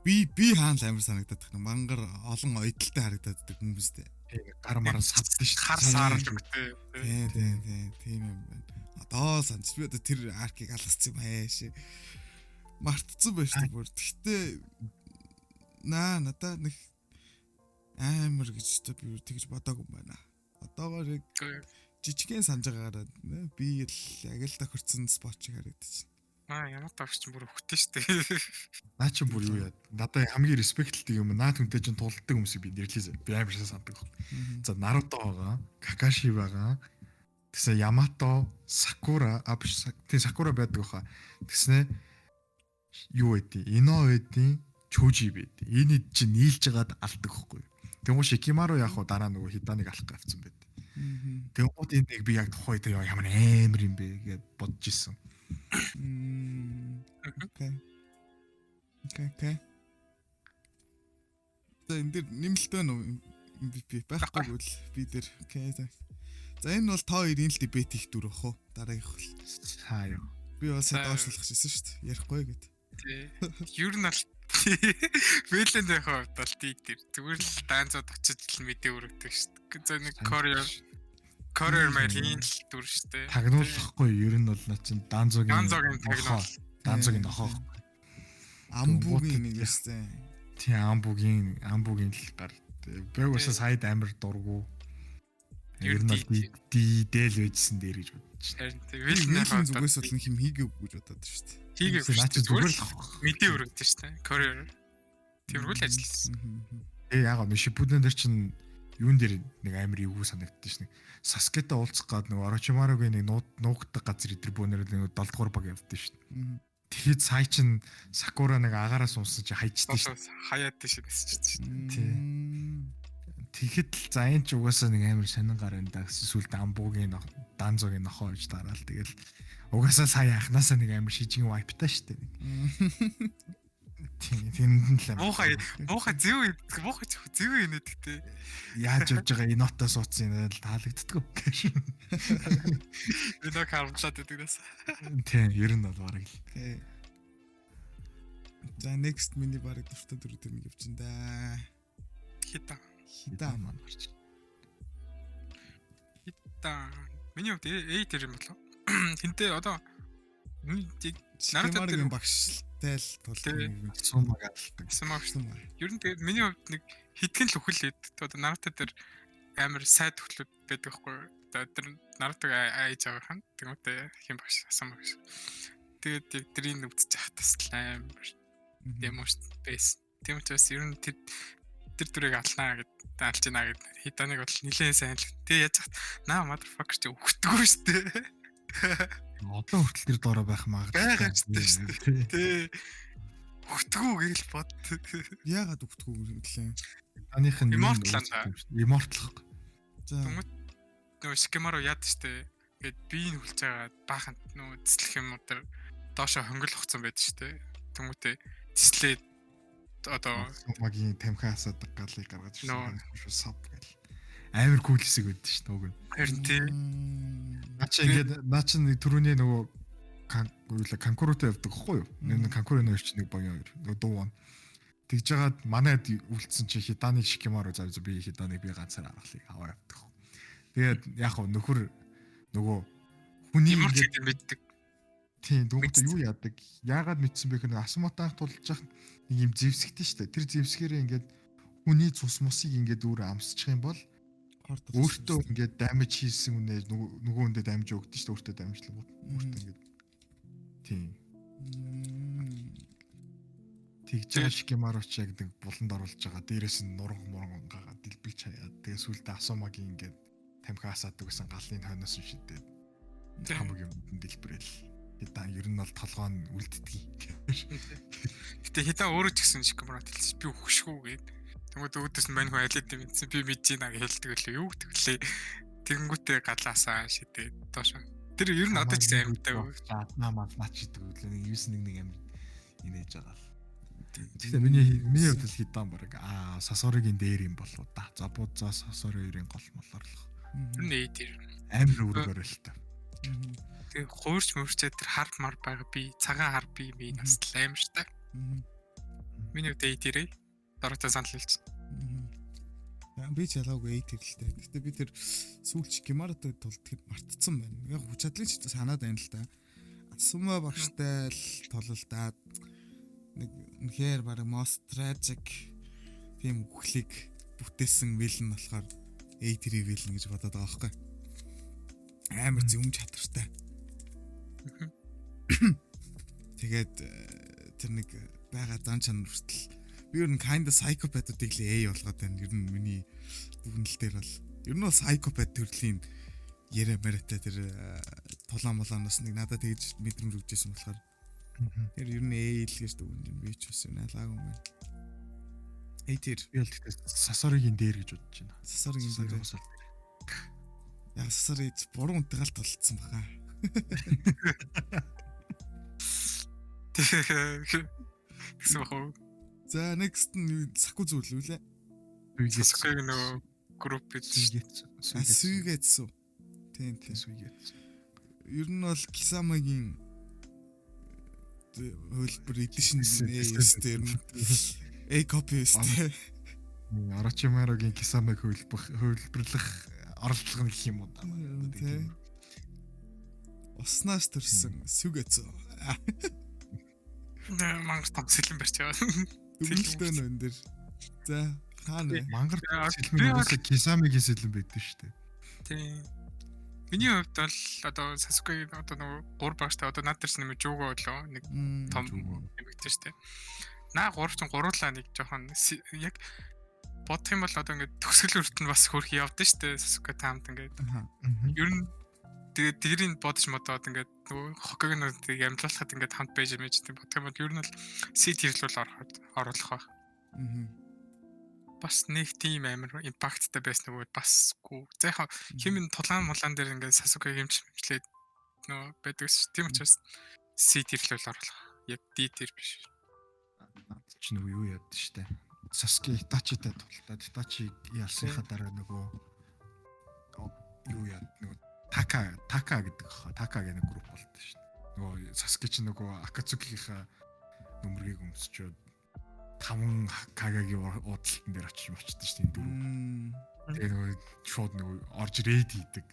би хаан л амар санагдаад байна. Мангар олон оёдолтой харагдаад байдаг хүмүүстэй. Гар маран савдсан шүү. Хар саарл өгтэй. Тийм тийм юм байна. Одоо санаж би одоо тэр аркийг алгассан юм ааш. Мартцсан байж та бүр. Гэтэ надаа нэг амар гэж би тэгж бодоагүй юм байна. Одоогоор яг жижигхэн санаж байгаагаараа би л яг л тохирцсон спот шиг харагдчихна. Аа Ямато авч чинь бүр өгтөн шүү дээ. Наа чи бүр юу яа. Надад хамгийн респектэлтэй юм наа түнтэй чинь тулддаг хүмүүсийг би нэрлэе. Би амар сайн сандаг. За Наруто байгаа, Какаши байгаа. Тэгсэн Ямато, Сакура, а биш тийм Сакура байдаг баха. Тэгснэ юу байдیں۔ Ино байдیں۔ Чожи байдیں۔ Энэ чинь нийлж хагаад алдаг байхгүй. Тэнгүү Шикимару яг хуу дараа нөгөө Хиданыг алах авцсан байд. Тэнгүүд энэ нэг би яг тухайд ямар амар юм бэ гэж бодож исэн. Окей. Окей. За энэ дэр нэмэлт байна уу? MVP байхгүй бол би дээр. Окей. За энэ бол та хоёрын л дебет их дүр ах уу? Дараагийнх бол. Цаа юу. Би бас доошлох гэсэн шүү дээ. Ярихгүй гэд. Тий. Ер нь бол Вэлэнд байх хувьд бол тий дээр. Зүгээр л даанзууд очиж л мэдээ өргөдөг шүү дээ. За нэг Courier Marine л дүр шүү дээ. Тагнуулахгүй ер нь бол наа чин Данзогийн тагнуул. Данзогийн нохоо. Амбугийн нэг өстэй. Тийм, Амбугийн л гар. Би угаасаа сайд амар дургу. Ер нь бол D дээл байжсэн дээр гэж бодож байна. Харин тийм, Villain зүгээс бол нэг юм хийгээгүй гэж бодоод шүү дээ. Хийгээгүй. Наа чи зүгээр л мэдээ өргөдсөн шүү дээ. Courier. Тэргүй л ажилласан. Яг гоо Shippuden дээр чинь юун дээр нэг амар эвгүй санагддаг шнэ. Саскетай уулзах гад нэг Орочимаругийн нэг нуугддаг газар идэр бүүнээр нэг 7 дугаар баг явдсан шүү дээ. Тэгэхэд сая чин Сакура нэг агаараас унсан чи хайчдээ шүү. Хаяад тийш нисчихсэн шүү дээ. Тийм. Тэгэхэд л за энэ ч угаасаа нэг амар сонин гар энэ да гэсэн сүлд Амбугийн Данзогийн нохоо гэж дараал. Тэгэл угаасаа сая анханасаа нэг амар шижигэн вайптай шүү дээ. Тийм, тэнд нь л амар. Муухай зөв муухай зөв инээдэг те. Яаж явж байгаа Инотой суудсан юм л таалагддаггүй. Ино харамлаад байдаг нас. Тийм, ер нь бол бараг л. Тийм. За next миний бараг дуртай дүр төр нэг явчихна да. Хита. Хита маань гарч. Хита. Миний хувьд A тэр юм болов. Тэнтэй одоо Наруто багштай л тулгын Сумаг алдаг. Сумаг. Ер нь тэгээд миний хувьд нэг хитгэн л үхэл хэд. Одоо Наруто дээр амар сайд үхлүүд байдаг байхгүй юу? Одоо тэр Нарутог айж байгаа хан. Тэгмээ хин багш, Асума багш. Тэгээд яг тэрийг үзэж явах тас л амар emotion байсан. Тийм учраас ер нь тэр дүрийг алнаа гэд алж гинэ гэд Хиданыг бол нилээн сайн л. Тэгээ яаж хат наа motherfucker чи өгдөггүй шүү дээ. Одоо хүртэл тэр доороо байх магадлал байгаа ч шүү дээ. Тэ. Өгдөггүй гээл бод. Яагаад өгдөггүй гэлээ? Таных нь Immortal аа. Immortal. За. Нөгөө Шикимару яад штэ. Тэгээд биеийг хүлж байгаа баахан нөгөө цэцлэх юм уу тэр доошо хонгил ухцсан байдаг штэ. Тэмүүтээ цэцлээд одоо Сумагийн тамхи асаадаг галыг гаргаж ирсэн шүү сав гэл. Амар кул хэсэг өгдөө шүү дээ уг нь. Харин тий. Наа чи ингээд наа чи түрүүний нөгөө Канкурутай явдаг хгүй юу? Нэг Канкурын хоёр чи нэг багийн хоёр. Нөгөө дуу он. Тэгж жагаад манайд үлдсэн чи Хиданыг Шикимару зав би Хиданыг би ганцаар аргалыг аваа явдаг. Тэгээд яг хав нөхөр нөгөө хүний ингээд мэддэг. Тийм, дөнгөж юу яадаг? Яагаад мэдсэн бэ гэхээр Асумотой анх тулж яхад нэг юм зэвсэгтэй шүү дээ. Тэр зэвсгэрээ ингээд хүний цус мусыг ингээд өөр амсчих юм бол өөртөө ингээд дамиж хийсэн үнэ нөгөө хүндээ дамж өгдөн шүү дээ. Өөртөө дамжлангууд өөртөө ингээд тийм. Тэгж байгаа Шикимару ч яг нэг буланд оруулж байгаа. Дээрээс нь нуран муран гагаад дэлбэлж хаяад. Тэгээ сүүлдээ Асумагийн ингээд тамхи асаадаг гэсэн галны хойноос шидээд хамгийн өмнө дэлбэрэл. Хидан ер нь бол толгоо нь үлддэг. Гэтэ Хидан өөрөө ч гэсэн Шикимару хэлсэн би үхшгүй гээд. Тэнгүүд өөдөөс нь мань хүн алид юм мэдсэн би мэдэж байна гэж хэлдэг лээ. Юу гэдэг лээ. Тэнгүүтээ галаасаа шидээд доош. Тэр ер нь одоо ч гэсэн амьдтай. Наа маа наач гэдэг үлээ нэг 9 нэг амир инээж байгаа л. Гэхдээ миний хувьд л Хидан баг Сасоригийн дээр юм болов да. Забуза Сасори хоёрын гол молорлох. Тэр нь A тэр. Амар үүрэг оролттой. Тэгээ хуурч мөрчээ тэр хар мар байгаа би цагаан хар би нас л амар штэ. Миний хувьд A тэр Доротоо санал хэлчихсэн. Би ч ялгаагүй A тэр л дээ. Гэтэ би тэр сүүлч Кимарутай тулд мартцсан байна. Яг хүч чадлын ч санаад байна л да. Асума багштай л тулалдаад нэг үнэхээр баг most tragic тийм үхлийг бүтээсэн villain болохоор A тэр villain гэж бодоод байгаа байхгүй. Амар зөвөм чадвартай. Тэгээд тэр нэг байгаа зан чанар хүртэл би ер нь kind of psychopath-уудыг л A болгоод байна. Ер нь миний дүгнэлт дээр бол ер нь бол psychopath төрлийн яриа мариатай тэр тулаан мулаанаас нэг надад тэгж мэдрэмж өгчээсэн болохоор тэр ер нь A л гэж дүгнэж байна. Би ч бас юм алгаагүй юм байна. A тэр би бол тэгтээ Сасоригийн дээр гэж бодож байна. Сасоригийн дээр. Яг Сасори буруу үнтэйгэл тулцсан баха. Тэгсэн бах уу? За next нь Саку зүйл үү лээ? Сакуг нөгөө групп бид Суйгэцү. Тийм тийм Суйгэцү. Ер нь бол Кисамагийн хөлбөр edition A дээр нь A copy өстэй. Орочимаругийн Кисамаг хөлбөрлөх оролдлого нь гэх юм уу да. Тийм. Уснаас төрсэн Суйгэцү. Мангар том сэлэн барьж байгаа. Дүгнэлтээ нөө энэ дэр. За хаана вэ? Мангар сэлмэн угаасаа Кисамигийн сэлэн байдаг шүү дээ. Тийм. Миний хувьд бол одоо Сасукегийн одоо нөгөө 3 багштай одоо над дэрс нэмээ Жуго болоо нэг том нэмэгдэн шүү дээ. Наа 3 чинь гуруулаа нэг жоохон яг бодох юм бол одоо ингээд төгсгөл хүртэл нь бас хөрх явдсан шүү дээ Сасуке таамд ингээд. Ер нь тэгээд тэрийг бодож модоод ингээд нөгөө Хокагнуудыг амлуулахад ингээд хамт байж мэж тийм бодох юм бол ер нь бол C tier л ороход оруулах байх. Бас нэг тийм амар импакттай байсан нөгөө басгүй. За яг хим тулаан мулаан дээр ингээд Сасуке хэмж хэмжлээд нөгөө байдаг ш. Тийм учраас C tier л оруулах. Яг D tier биш. Над чи нөгөө юу яд штэ. Саске Итачитай тултаад Итачи ялсныхаа дараа нөгөө юу яд нөгөө Така гэдэг хаа. Така гэх нэг групп болдог штэ. Нөгөө Саске чи нөгөө Акацукигийнхаа нүмергийг өмсчөөд 5 Кагагийн уудалтан дээр очиж мочдөг штэ энэ дөрөв. Тэгээ нөгөө шууд нөгөө орж рейд хийдэг.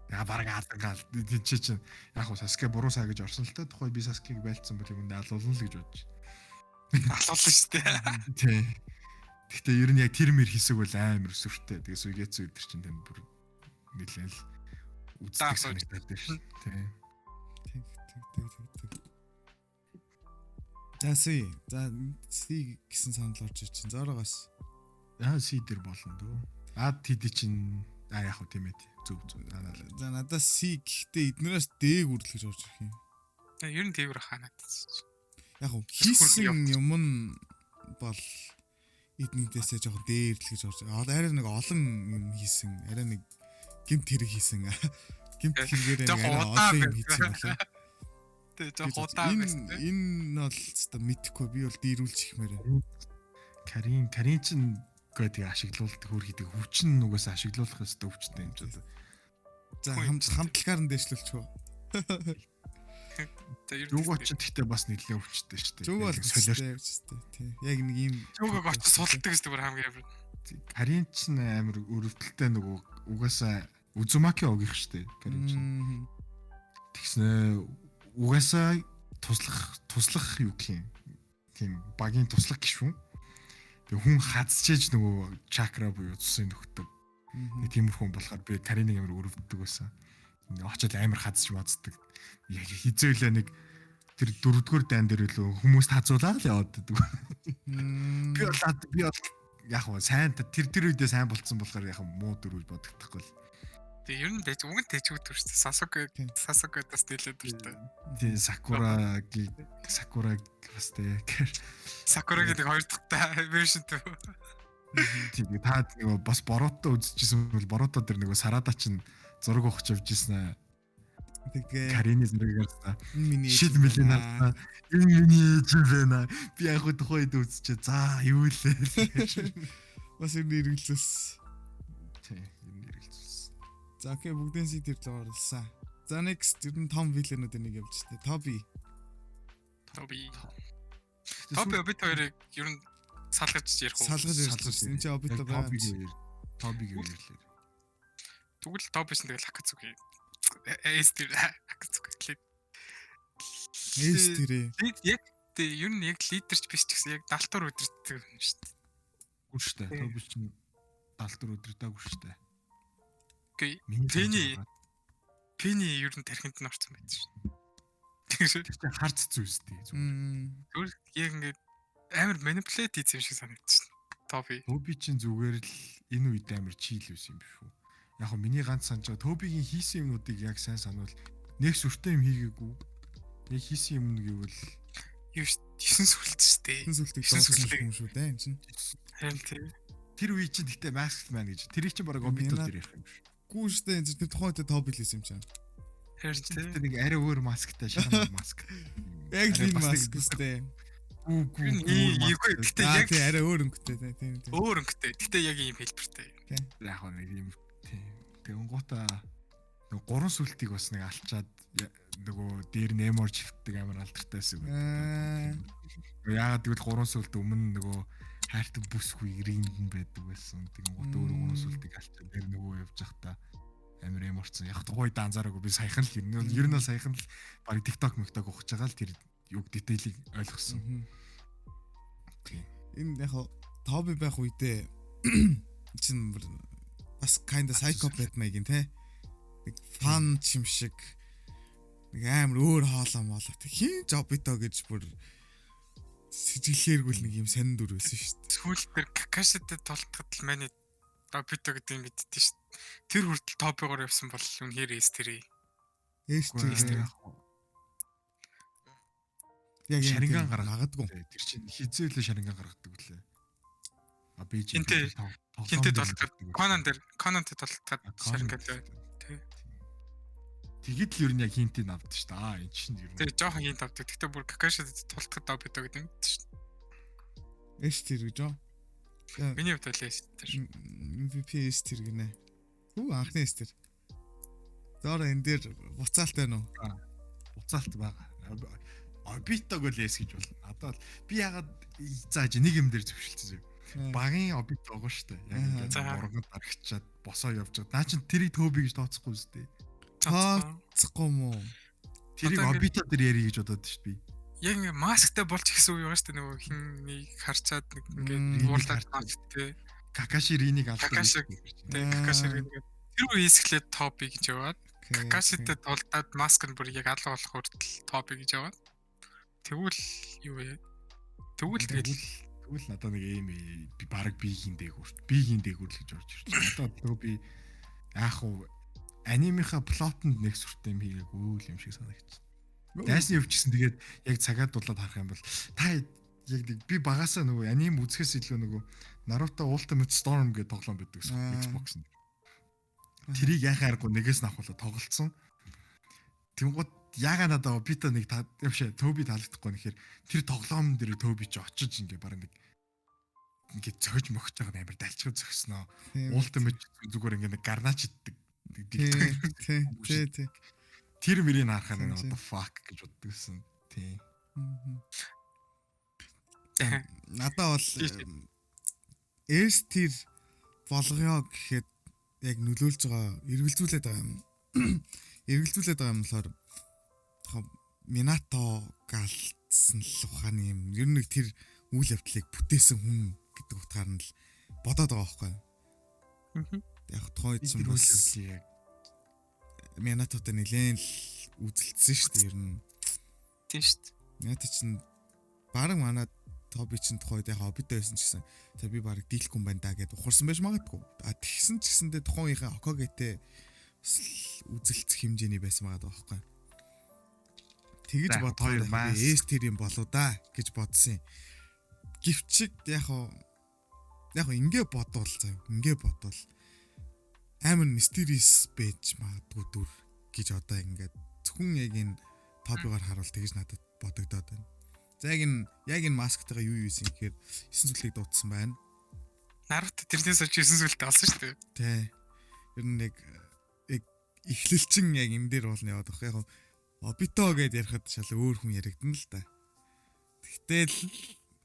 Тэгээ бараг алдангаал тийч чинь яг хуу Саске буруу саа гэж орсон л та тухай би Саскег байлцсан бол юм алуулна л гэж бодож. Алуулна шүү дээ. Тий. Гэхдээ ер нь яг тэр мэр хэсэг бол амар өсвөртэй. Тэгээ Суйгэцү өдр чинь тэнд бүр нэлээн л үздэг санагдаад байна шүү. Тий. Тэг тэг тэг тэг тэг. За C. За C гэсэн санал орж ир чинь. Зороогоос. Аа C дээр болно дөө. А TD чинь а яг хөө тийм ээ. Зөв зөв. За надаас C гэхдээ эднээс D гүрлэх гэж орж ирэх юм. Ер нь дээгүүр хаа надад. Яг хөө хийсэн юм нь бол эднийдээсээ жоохон дээр л гэж орж. Арай нэг олон юм хийсэн. Арай нэг гимт хэрэг хийсэн. Гимт хэрэгээр нэг арай олон юм хийсэн болоо. Тэ жоохон удаан байсан. Энэ бол өстой мэдхгүй би бол дээрүүлж ихмээр байна. Карин чинь гэдэг ашиглуулдаг хөр хийдэг хүчин нүгээс ашиглуулах ёстой өвчтэй юм ч одоо. За хамтлагаар нь дээшлүүлчих үү. Юугаа ч гэхдээ бас нэлээд өвчтэй шүү дээ. Зүг бол солиорч өвчтэй тий. Яг нэг ийм Зүгөөг очиж сулдаг шүү дээ хамгийн амар. Карин ч амар өрөвдөлтэй нөгөө угаасаа Үзумаки огих шүү дээ. Карин ч. Тэгснэ угаасаа туслах юу гэх юм. Тийм багийн туслах гишүүн. Тэг хүн хазчээж нөгөө чакра буюу цусын нөхдөг. Тэг тиймэрхүү хүн болохоор би Кариныг амар өрөвддөг байсан. Очоод амар хазч маздаг. Яг хизээлээ нэг тэр дөрөвдүгээр дайн дээр илүү хүмүүст хазуулаад л яваад байдаг. Би бол яг нь сайн тэр үедээ сайн болцсон болохоор яг муу дөрвж бодогдохгүй л. Тэг ер нь дэж уг нь дэжгүй төр шүү дээ. Сасуке бас нэлээд дуртай. Тий Сакура бас тий. Сакура гэдэг хоёр дахьтай version 2. Тий та нөгөө бас Боруто үзчихсэн бол Боруто дээр нөгөө Сарада чинь зураг авах явж ирсэн аа. Тэгээ Карины зургийг харсан. Миний шид мөлийн харсан. Энэ миний ээж юм байна. Би яг хөө тухайн үед үзчихээ. За юу лээ. Бас ер нь эргэлзүүлсэн. Тий, ер нь эргэлзүүлсэн. За окей бүгдийн C tier л оруулсан. За next ер нь том villain-уудын нэг явж штэ. Тоби. Тоби Обито хоёрыг ер нь салгаж ярих уу? Салгаж ярих. Энд чи Обито байгаа. Тобиг ярьлаа. Тэгвэл Тобис нь тэгэл Акацуки. S tier Акацуки. S tier. Яг тэг ер нь яг лидерч биш ч гэсэн яг 74 өдөртдөг юм шүү дээ. Үгүй шүү дээ. Тоби чинь 74 өдөртөөгүй шүү дээ. Окей. Пени ер нь тархинд нь орсон байсан шүү дээ. Тэр чинь харц зүйстэй зүгээр. Зүгээр яг ингээд амар манипулейт хийсэн юм шиг санагдчихна. Тоби. Тоби чинь зүгээр л энэ үед амар чийл байсан юм биш үү? Яг хөө миний ганц санаж байгаа Тобигийн хийсэн юмнуудыг яг сайн санавал нэг сүртэй юм хийгээгүй. Нэг хийсэн юм гэвэл юу ш 9 сүлт шүү дээ. 9 сүлтийг дооцсон юм шүү дээ энэ чинь. Харин тийм. Тэр үе чинь гэтээ Masked Man гэж. Тэрийг чинь бараг Obito дээр ярих юм шүү. Гүү шүү дээ энэ тэр тухайн үед Тоби л хийсэн юм чинь. Харин тийм. Тэр нэг арай өөр масктай шахам маск. Яг л энэ маск үстэй. Гүү. Гэтэ яг тий арай өөр өнгөтэй тийм тийм. Өөр өнгөтэй. Гэтэ яг ийм хэлбэртэй. Яг нэг ийм тийм. Тэгэнгуутаа нэг гурван сүлтийг бас нэг алчаад нөгөө дээр нэмор чивтдэг амар алдартай байсан юм. Яагаад гэвэл гурван сүлт өмнө нөгөө хайртай бүсгүй рингэн байдаг байсан. Тэгэнгуут өөрөө гурван сүлтийг алчаад дээр нөгөө явж байхдаа амар эморцсон. Яг тухайд анзаараагүй би саяхан л ер нь бол саяхан л баг TikTok мэгток ухаж байгаа л тэр Юг detail ийг ойлгосон. Тийм. Энэ яг Тоби байх үедээ чинь бас kinda psychopath маягийн те. Нэг fun юм шиг нэг амар өөр хоолоо моолоо. Хин ч Обито гэж бүр сэжиглэхээргүй л нэг юм сонин дүр байсан шүү дээ. Сүүл дээр Какашитэй тултахад л маний Обито гэдэг юм мэддэн шүү дээ. Тэр хүртэл Тобигоор явсан бол үнэхээр S tier. S tier. Яг Шаринган гаргах магадгүй. Тэр чинь хизээлээ Шаринган гаргадаг үлээ. А би чинь хинтээ тултахад Конан дээр, Конантэй тултахад Шаринган тий. Тэгэд л ер нь яг hint ийг авдаг шүү дээ. Аа, энэ чинь ер нь. Тэгээ жоохон hint авдаг. Гэхдээ бүр Какашид тултахад Обито гэдэг юм шүү дээ. S tier гэж юу? Миний хувьд бол S tier. MVP S tier гинэ. Хүү, анхны S tier. Зоро, энэ дээр буцаалт байна уу? Буцаалт байгаа. Обитог бол S гэж болно. Надад бол би ягаад зааж нэг юм дээр зөвшөлдсөн юм. Багын Обито байгаа шүү дээ. Яг ингээд урган дарагчаад босоо явж байгаа. Наа чин тэрийг Тоби гэж тооцохгүй үстэй. Тооцохгүй мó? Тэрийг Обито дээр ярих гэж бодоод шүү дээ би. Яг ингээ масктай болж ихсэн үе байгаа шүү дээ, нөгөө хин нэг харчаад нэг ингээд уурлаад масктай. Какаши Ринийг алдаг. Какаши, тий, Какаши Рин. Тэр үе эсгэлээд Тоби гэж яваад, Какашитэй тулдаад маск нь бүр яг алга болох хүртэл Тоби гэж яваад. Тэгвэл юу вэ? Тэгвэл тэгэл тэгвэл надад нэг ийм би баг биеийн дээгүүр биеийн дээгүүр л гэж орж ирж байна. Надад Тоби яах вэ? Анимынхаа plot онд нэг сүртэй юм хийгээгүй л юм шиг санагдчих. Дайсны өвчсөн, тэгээд яг цагаад дулаад харах юм бол та яг нэг би багасаа нөгөө аним үзэхээс илүү нөгөө Naruto Ultimate Storm гэдэг тоглоом байдаг Xbox нь. Тэрийг яхаа аргагүй нэгээс нь авахлаа тоглолцсон. Тэнгууд яга надад Обито нэг юм шиг Тоби таалагдахгүй нэхэр тэр тоглоом дээр Тоби ч очиж ингээ баг нэг ингээ цогж мөгч байгаа амар далчгад зөкснөө. Ultimate зүгээр ингээ нэг гарнаач иддэг. Тий. Тэр мөрийг харахаар нэг what the fuck гэж боддог гэсэн. Тий. Надаа бол S tier болгоё гэхэд яг нөлөөлж байгаа, эргэлзүүлээд байгаа юм. Эргэлзүүлээд байгаа юм болохоор Минато галцсан л ухааны юм. Ер нь нэг тэр үйл явдлыг бүтээсэн хүн гэдэг утгаар нь л бодоод байгаа байхгүй юу? Яг тухайн үед чинь бас яг Минатотой нэлээд л үзэлдсэн шүү дээ ер нь. Тийм шүү дээ. Минато чинь бараг манай Тоби чинь тухайд яг Обито байсан ч гэсэн за би бараг дийлэхгүй юм байна да гэд ухарсан байж магадгүй. А тэгсэн ч гэсэндээ тухайн үеийнхээ Хокагетэй бас үзэлцэх хэмжээний байсан байгаа байхгүй. Тэгэж бодохоор би S tier юм болоо да гэж бодсон юм. Гэвчиг яг ингээ бодвол заяа, ингээ бодвол амар mysterious байж магадгүй дүр гэж одоо ингээд зөвхөн яг энэ Тобигоор харуул тэгж надад бодогдоод байна. За, яг энэ масктайгаа юу юусэн гэхээр 9 сүлийг дуудсан байна. Наруто тэрнээс хойш 9 сүлтэй олсон шүү дээ. Тэ. Ер нь нэг яг эхлэлчин яг энэ дээр болно яваад баг. Яг Обито гэдээ ярихад шал өөр хүн яригдана л да. Тэгтэл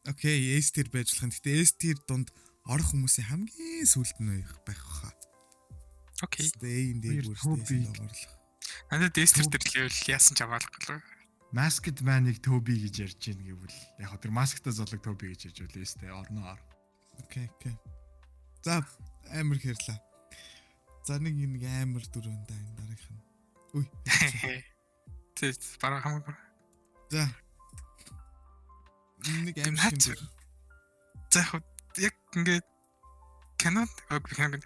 okay, S tier байж болох юм. Гэтэ S tier дунд орох хүмүүсийн хамгийн сүүлд нь байх хаа. Okay. Тэгээ A-ийн дээгүүр орлох. Надад S tier дээр level яасан ч хамгаалахгүй. Masked Man-ыг Toby гэж ярьж гин гэвэл яг тэр масктай золог Toby гэж ярьж байлээ сте орно ор. Okay. За, амар хэрлээ. За, нэг нэг амар дүр байна да энэ дараагийнх нь. Үй. Тэ, бараг хамаагүй. За. Нэг амар шиг дүр. За, яг ингээд кино кино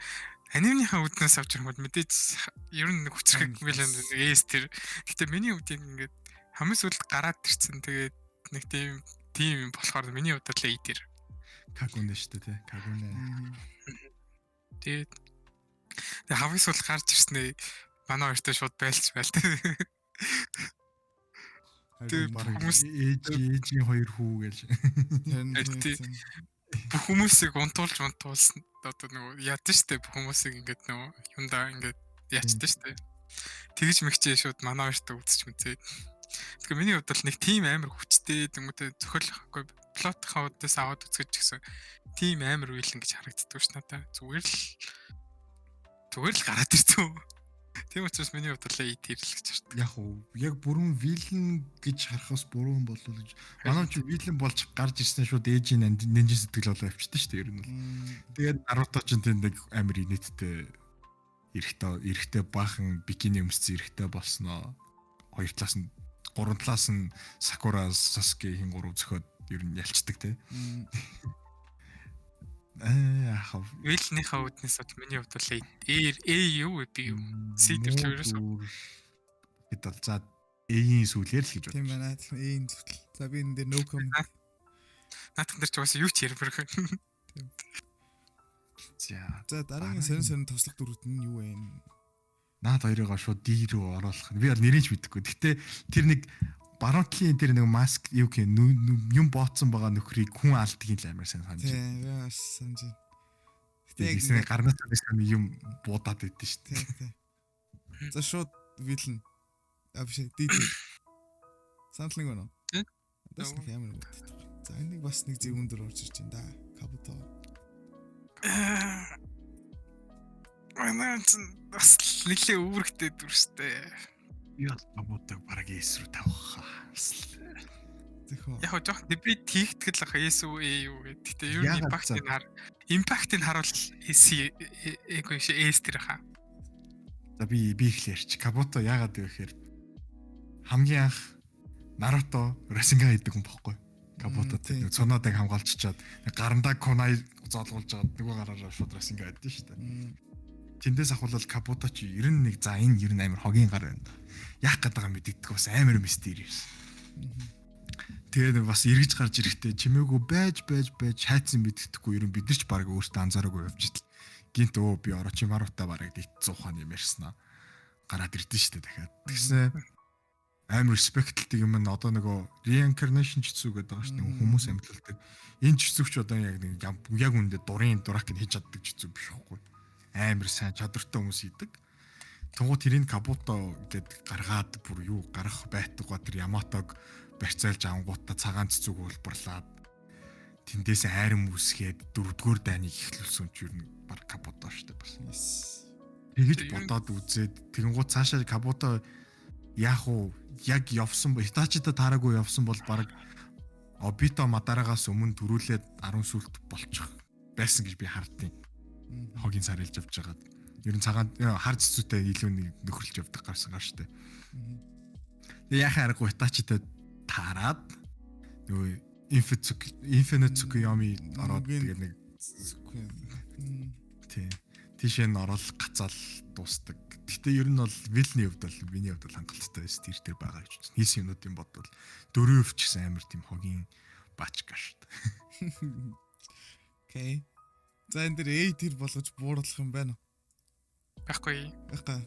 анимныхаа үүднээс авч ирэнгүүт мэдээж ер нь нэг хүчрэх villain нэг S tier. Гэтэ миний хувьд ингээд хамгийн сүүлд гараад ирсэн. Тэгээд нэг тийм тийм юм болохоор миний хувьд л A tier. Кагүнэ шүү дээ, тий. Кагүнэ. Тэгээд хамгийн сүүлд гарч ирснээ манай хоёртой шууд байлж байл. Тэгээд хүмүүс ээж ээжийн хоёр хүү гэж. Бүх хүмүүсийг унтуулж унтуулсан, одоо нөгөө ядсан штэ, бүх хүмүүсийг ингээд нөгөө юмдаа ингээд яачдаг штэ. Тэгж мэгчээ шууд манай хоёртой үзэж мэдээд. Тэгэхээр миний хувьд бол нэг тийм амар хүчтэй тэмүүтэ зохиолохгүй plot ын удаас аваад үзэж ч гэсэн тийм амар villain гэж харагддаг ш надаа. Зүгээр л гараад ирсэн. Тийм учраас миний хувьд бол A tier л гэж хардаг. Яг уу яг бүрэн villain гэж харахаас буруу юм болов гэж. Манай чи villain болж гарч ирсэн шууд ээжийн нинжин сэтгэл болоо явчихсан шүү дээ ер нь бол. Тэгээд Наруто ч тэнд нэг амар инээдтэй эрэхтэй баахан бикини өмссөн эрэхтэй болсноо. Хоёр талаас нь, гурван талаас нь Сакура, Саске хин гурав зөхөд ер нь ялцдаг те. Яхав. Villain-ийнхаа үүднээс бол миний хувьд бол A, A юу вэ, B юу? C тэр л ерөөсөө. Гэт бол за A-ийн сүүлээр л гэж Тийм байна. A-ийн зүйл. За, би энэ дээр no comment. Наадхан дээр ч угаасаа юу ч ярмаар. За. За, дараагийн сонин сонин туслах дүрүүд нь юу вэ? Наад хоёрыгоо шууд D рүү оруулах. Би бол нэрийг ч мэдэхгүй. Гэтэ тэр нэг баруун талын тэр нэг маск юу гэх юм бооцсон байгаа нөхрийг хүн алдгийг л амар сайн санаж байна. Тийм, би бас санаж байна. Гэтэ яг нэг гарнаас нэг юм буудаад байдсан шүү дээ. Тийм. За, шууд villain. А, биш, D. Санал нэг байна уу? Бас нэг амар боддог. За, энэ нэг бас нэг зэг өндөр орж ирж байна да. Кабуто. Манай чинь бас нэлээ үүрэгтэй дүр штэ. Би бол Кабутог бараг S рүү тавих хаа. Зөхөө. Яг жоох debate хийгтгэл ах S үү, A юу гэдэг. Гэтэ ер нь impact-ыг хар impact-ыг харуул S эгүй биш, S тэр хаа. За, би эхлэе ярьч. Кабуто яагаад вэ гэхээр хамгийн анх Наруто Расинга хийдэг хүн бохгүй. Кабуто тэр Цунодаг хамгаалчичаад гарандаа кунай зоолгуулж байгаад нөгөө гараараа шууд Расинга хийдэж шүү дээ. Тэндээс ахвал Кабуто чи 91, за, энэ ер нь амар хогийн гар байна. Яах гээд байгаа мэдэгдэх, бас амар mystery байсан. Тэгээд бас эргэж гарч ирэхдээ чимээгүй байж байж байж хайцсан мэддэхгүй, ер нь бид нар ч баг өөртөө анзаараагүй явж идэл. Гинт өө би Орочимарута бараг дийт ухааны юм ярьснаа гараад ирдэ шүү дээ дахиад. Тэгсэн амар respect-тэй юм нь одоо нөгөө reincarnation jutsu гэдэг байгаа шүү дээ, хүмүүс амьдлалдаг. Энэ jutsu-г ч одоо яг нэг яг үндэ дурын дурак хийж чаддаг jutsu биш байхгүй. Амар сайн чадвартай хүмүүс хийдэг. Тугуу тэрийг Кабуто гээд гаргаад бүр юу гарах байтугай тэр Яматог барьцаалж авангуудаа цагаан цэцүүг улбарлаад тэндээс айрам үүсгээд дөрөвдүгээр дайныг эхлүүлсэн ч ер нь баг Кабуто шүү дээ бас. Тэгэж бодоод үзээд тэгэнгუთ цаашаа Кабуто яах уу, яг явсан, Хитачида таараагүй явсан бол баг Обито Мадарагаас өмнө төрүүлээд 10 сүлт болчих байсан гэж би хардیں۔ Хогийн сар илж явж байгаад. Ер нь цагаан хар цэцүүтэй илүү нэг нөхөрлж явдаг гарсан гар штэ. Тэгээ яхаа аргагүй Хитачитай таарад нөгөө Infinite Tsukuyomi ороод тэгээ нэг тий тийшээ нь орол гацаал дуустдаг. Гэтэ ер нь бол villain-ий хувьд бол миний хувьд бол хангалттай S tier дээр байгаа гэж үзсэн. Хийсэн юмнуудын бодвол 4% ч гэсэн амар тийм хогийн бачка шүү дээ. Okay. За, энэ дэр A tier болгож бууруулах юм байна уу? Байхгүй. Байхгүй.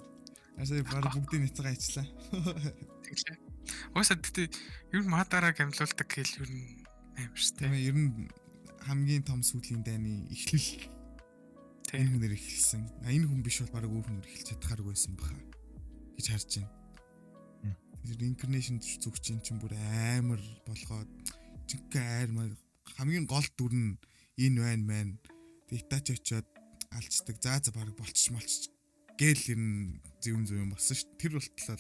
Асаа баг бүгдийг нэцгээ ажиллаа. Тэглээ. Угаасаа гэтээ ер нь Мадараг амьлуулдаг гэл ер нь амар шүү дээ. Тийм, ер нь хамгийн том сүүлийн дайны эхлэл энэ хүнээр эхэлсэн. А, энэ хүн биш бол баг өөр хүнээр эхэлж чадхааргүй байсан баха гэж харж байна. Тэр reincarnation зүг чинь чинь бүр амар болгоод жинхэнэ амар хамгийн гол дүр нь энэ байна мэн. Тэг Итачи очиод алчдаг. За за, баг болчих молчих гээл ер нь зөв зөв юм болсон шүү. Тэр болтлоо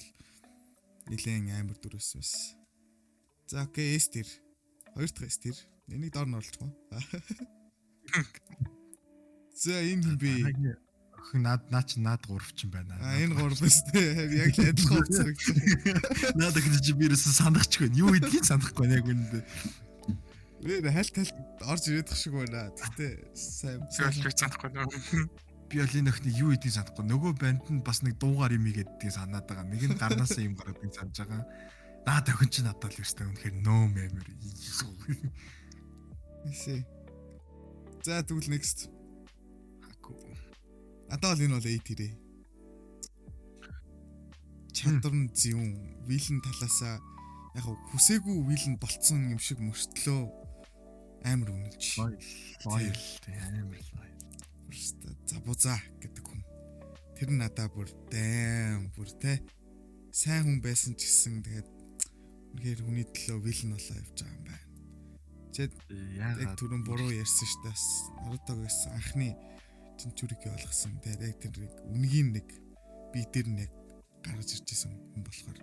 нилээн амар дүр байсан байсан. За, okay, S tier. Хоёр дахь S tier. Энийг доор нь оруулах уу? За, энэ хүн би Охин наад наа чи наад гурав ч юм байна. А, энэ гурав биз дээ. Яг л адилхан хувцас харагдсан. Наад охин чи би ерөөсөн санахчгүй. Юу гэдгийг санахгүй яг үүндээ. Би хальт хальт орж ирээд шиг байна. Гэтэ сайн сайн би санахгүй нөө. Би бол энэ охиныг юу гэдгийг санахгүй. Нөгөө банд нь бас нэг дуугаар юм игээдгийг санаад байгаа. Нэг нь гарнаасаа юм гаргадгийг санаж байгаа. Наад охин чи надад л ерөөсөө үнэхээр no memory. Эсэ. За, тэгвэл next. Хаку. Надад бол энэ бол A tier. Чадвар нь зүүн villain талаасаа яг хүсээгүй villain болцсон юм шиг мөртлөө амар үнэлж. Loyal, тий, амар loyal. Просто Забуза гэдэг хүн. Тэр нь надаа бүр дайм бүр те сайн хүн байсан ч гэсэн тэгээд үнэхээр хүний төлөө villain болоо явж байгаа юм байна. Чэд яг түрүүн буруу ярьсан шүү дээ. Бас Нарутог байсан анхны Jinchuriki болгосон. Тэгээд яг тэр нэг үнгийн нэг B дээр нь яг гаргаж ирж исэн хүн болохоор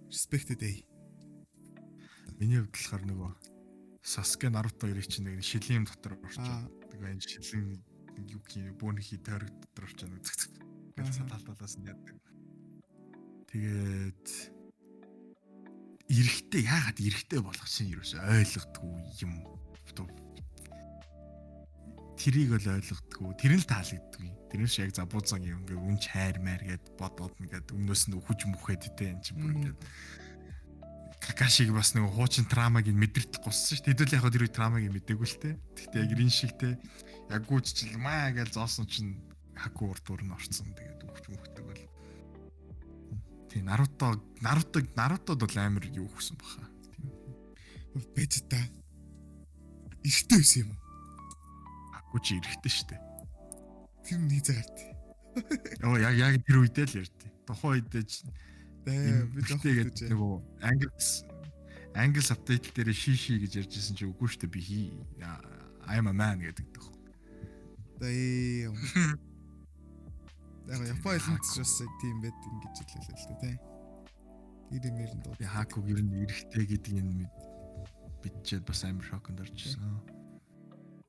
respected A. Миний хувьд болохоор нөгөө Саске, Наруто хоёрыг чинь нэг шилийн дотор орчоод, тэгээ энэ шилийн юу гэх юм, бөөнхий тойрог дотор орчоод нэг цэг цэг гэж тал талаас нь яадаг. Тэгээд эрэхтэй, яагаад эрэхтэй болох чинь ерөөсөө ойлгодгүй юм. Тэрийг бол ойлгодгүй. Тэр нь л таалагддаггүй. Тэр нь яг Забузан юм ингээ үнч хайр майр гэд бодоод ингээд өмнөөс нь үхэж мүхэд те, энэ чинь бүр ингээд Какашиг бас нэг хуучин trauma г нь мэдэртэл гуссан шүү дээ. Хэдүүл яг тэр үе trauma г мэдээгүй л те. Тэгтээ яг рин шиг те. Яг гүйцчил маа гэж зоосон чинь Хаку урд дур нь орцсон. Тэгээд үхэж мүхдэг бол. Тий, Наруто Нарутод бол амар юу өгсөн баха. Тийм. Байж та. Эрэгтэй байсан юм уу? Хаку чи эрэхтэй шүү дээ. Тэр нь хийзээ гарт. Йоо, яг тэр үедээ л ярьд. Тухайн үедээ ч Дээ би жоох тэгээд нөгөө англи subtitle дээр she she гэж ярьжсэн чи үгүй шүү дээ, би he, I am a man гэдэг дэх. Дээ. Яг Япон хэлэнд ч бас яг тийм байд ингэж хэлээ л дээ, тий. Тэр юмэр нь дуу. Би Хакуг ер нь эрэхтэй гэдгийг нь мэдчихэд бас амар шоконд орчихсон.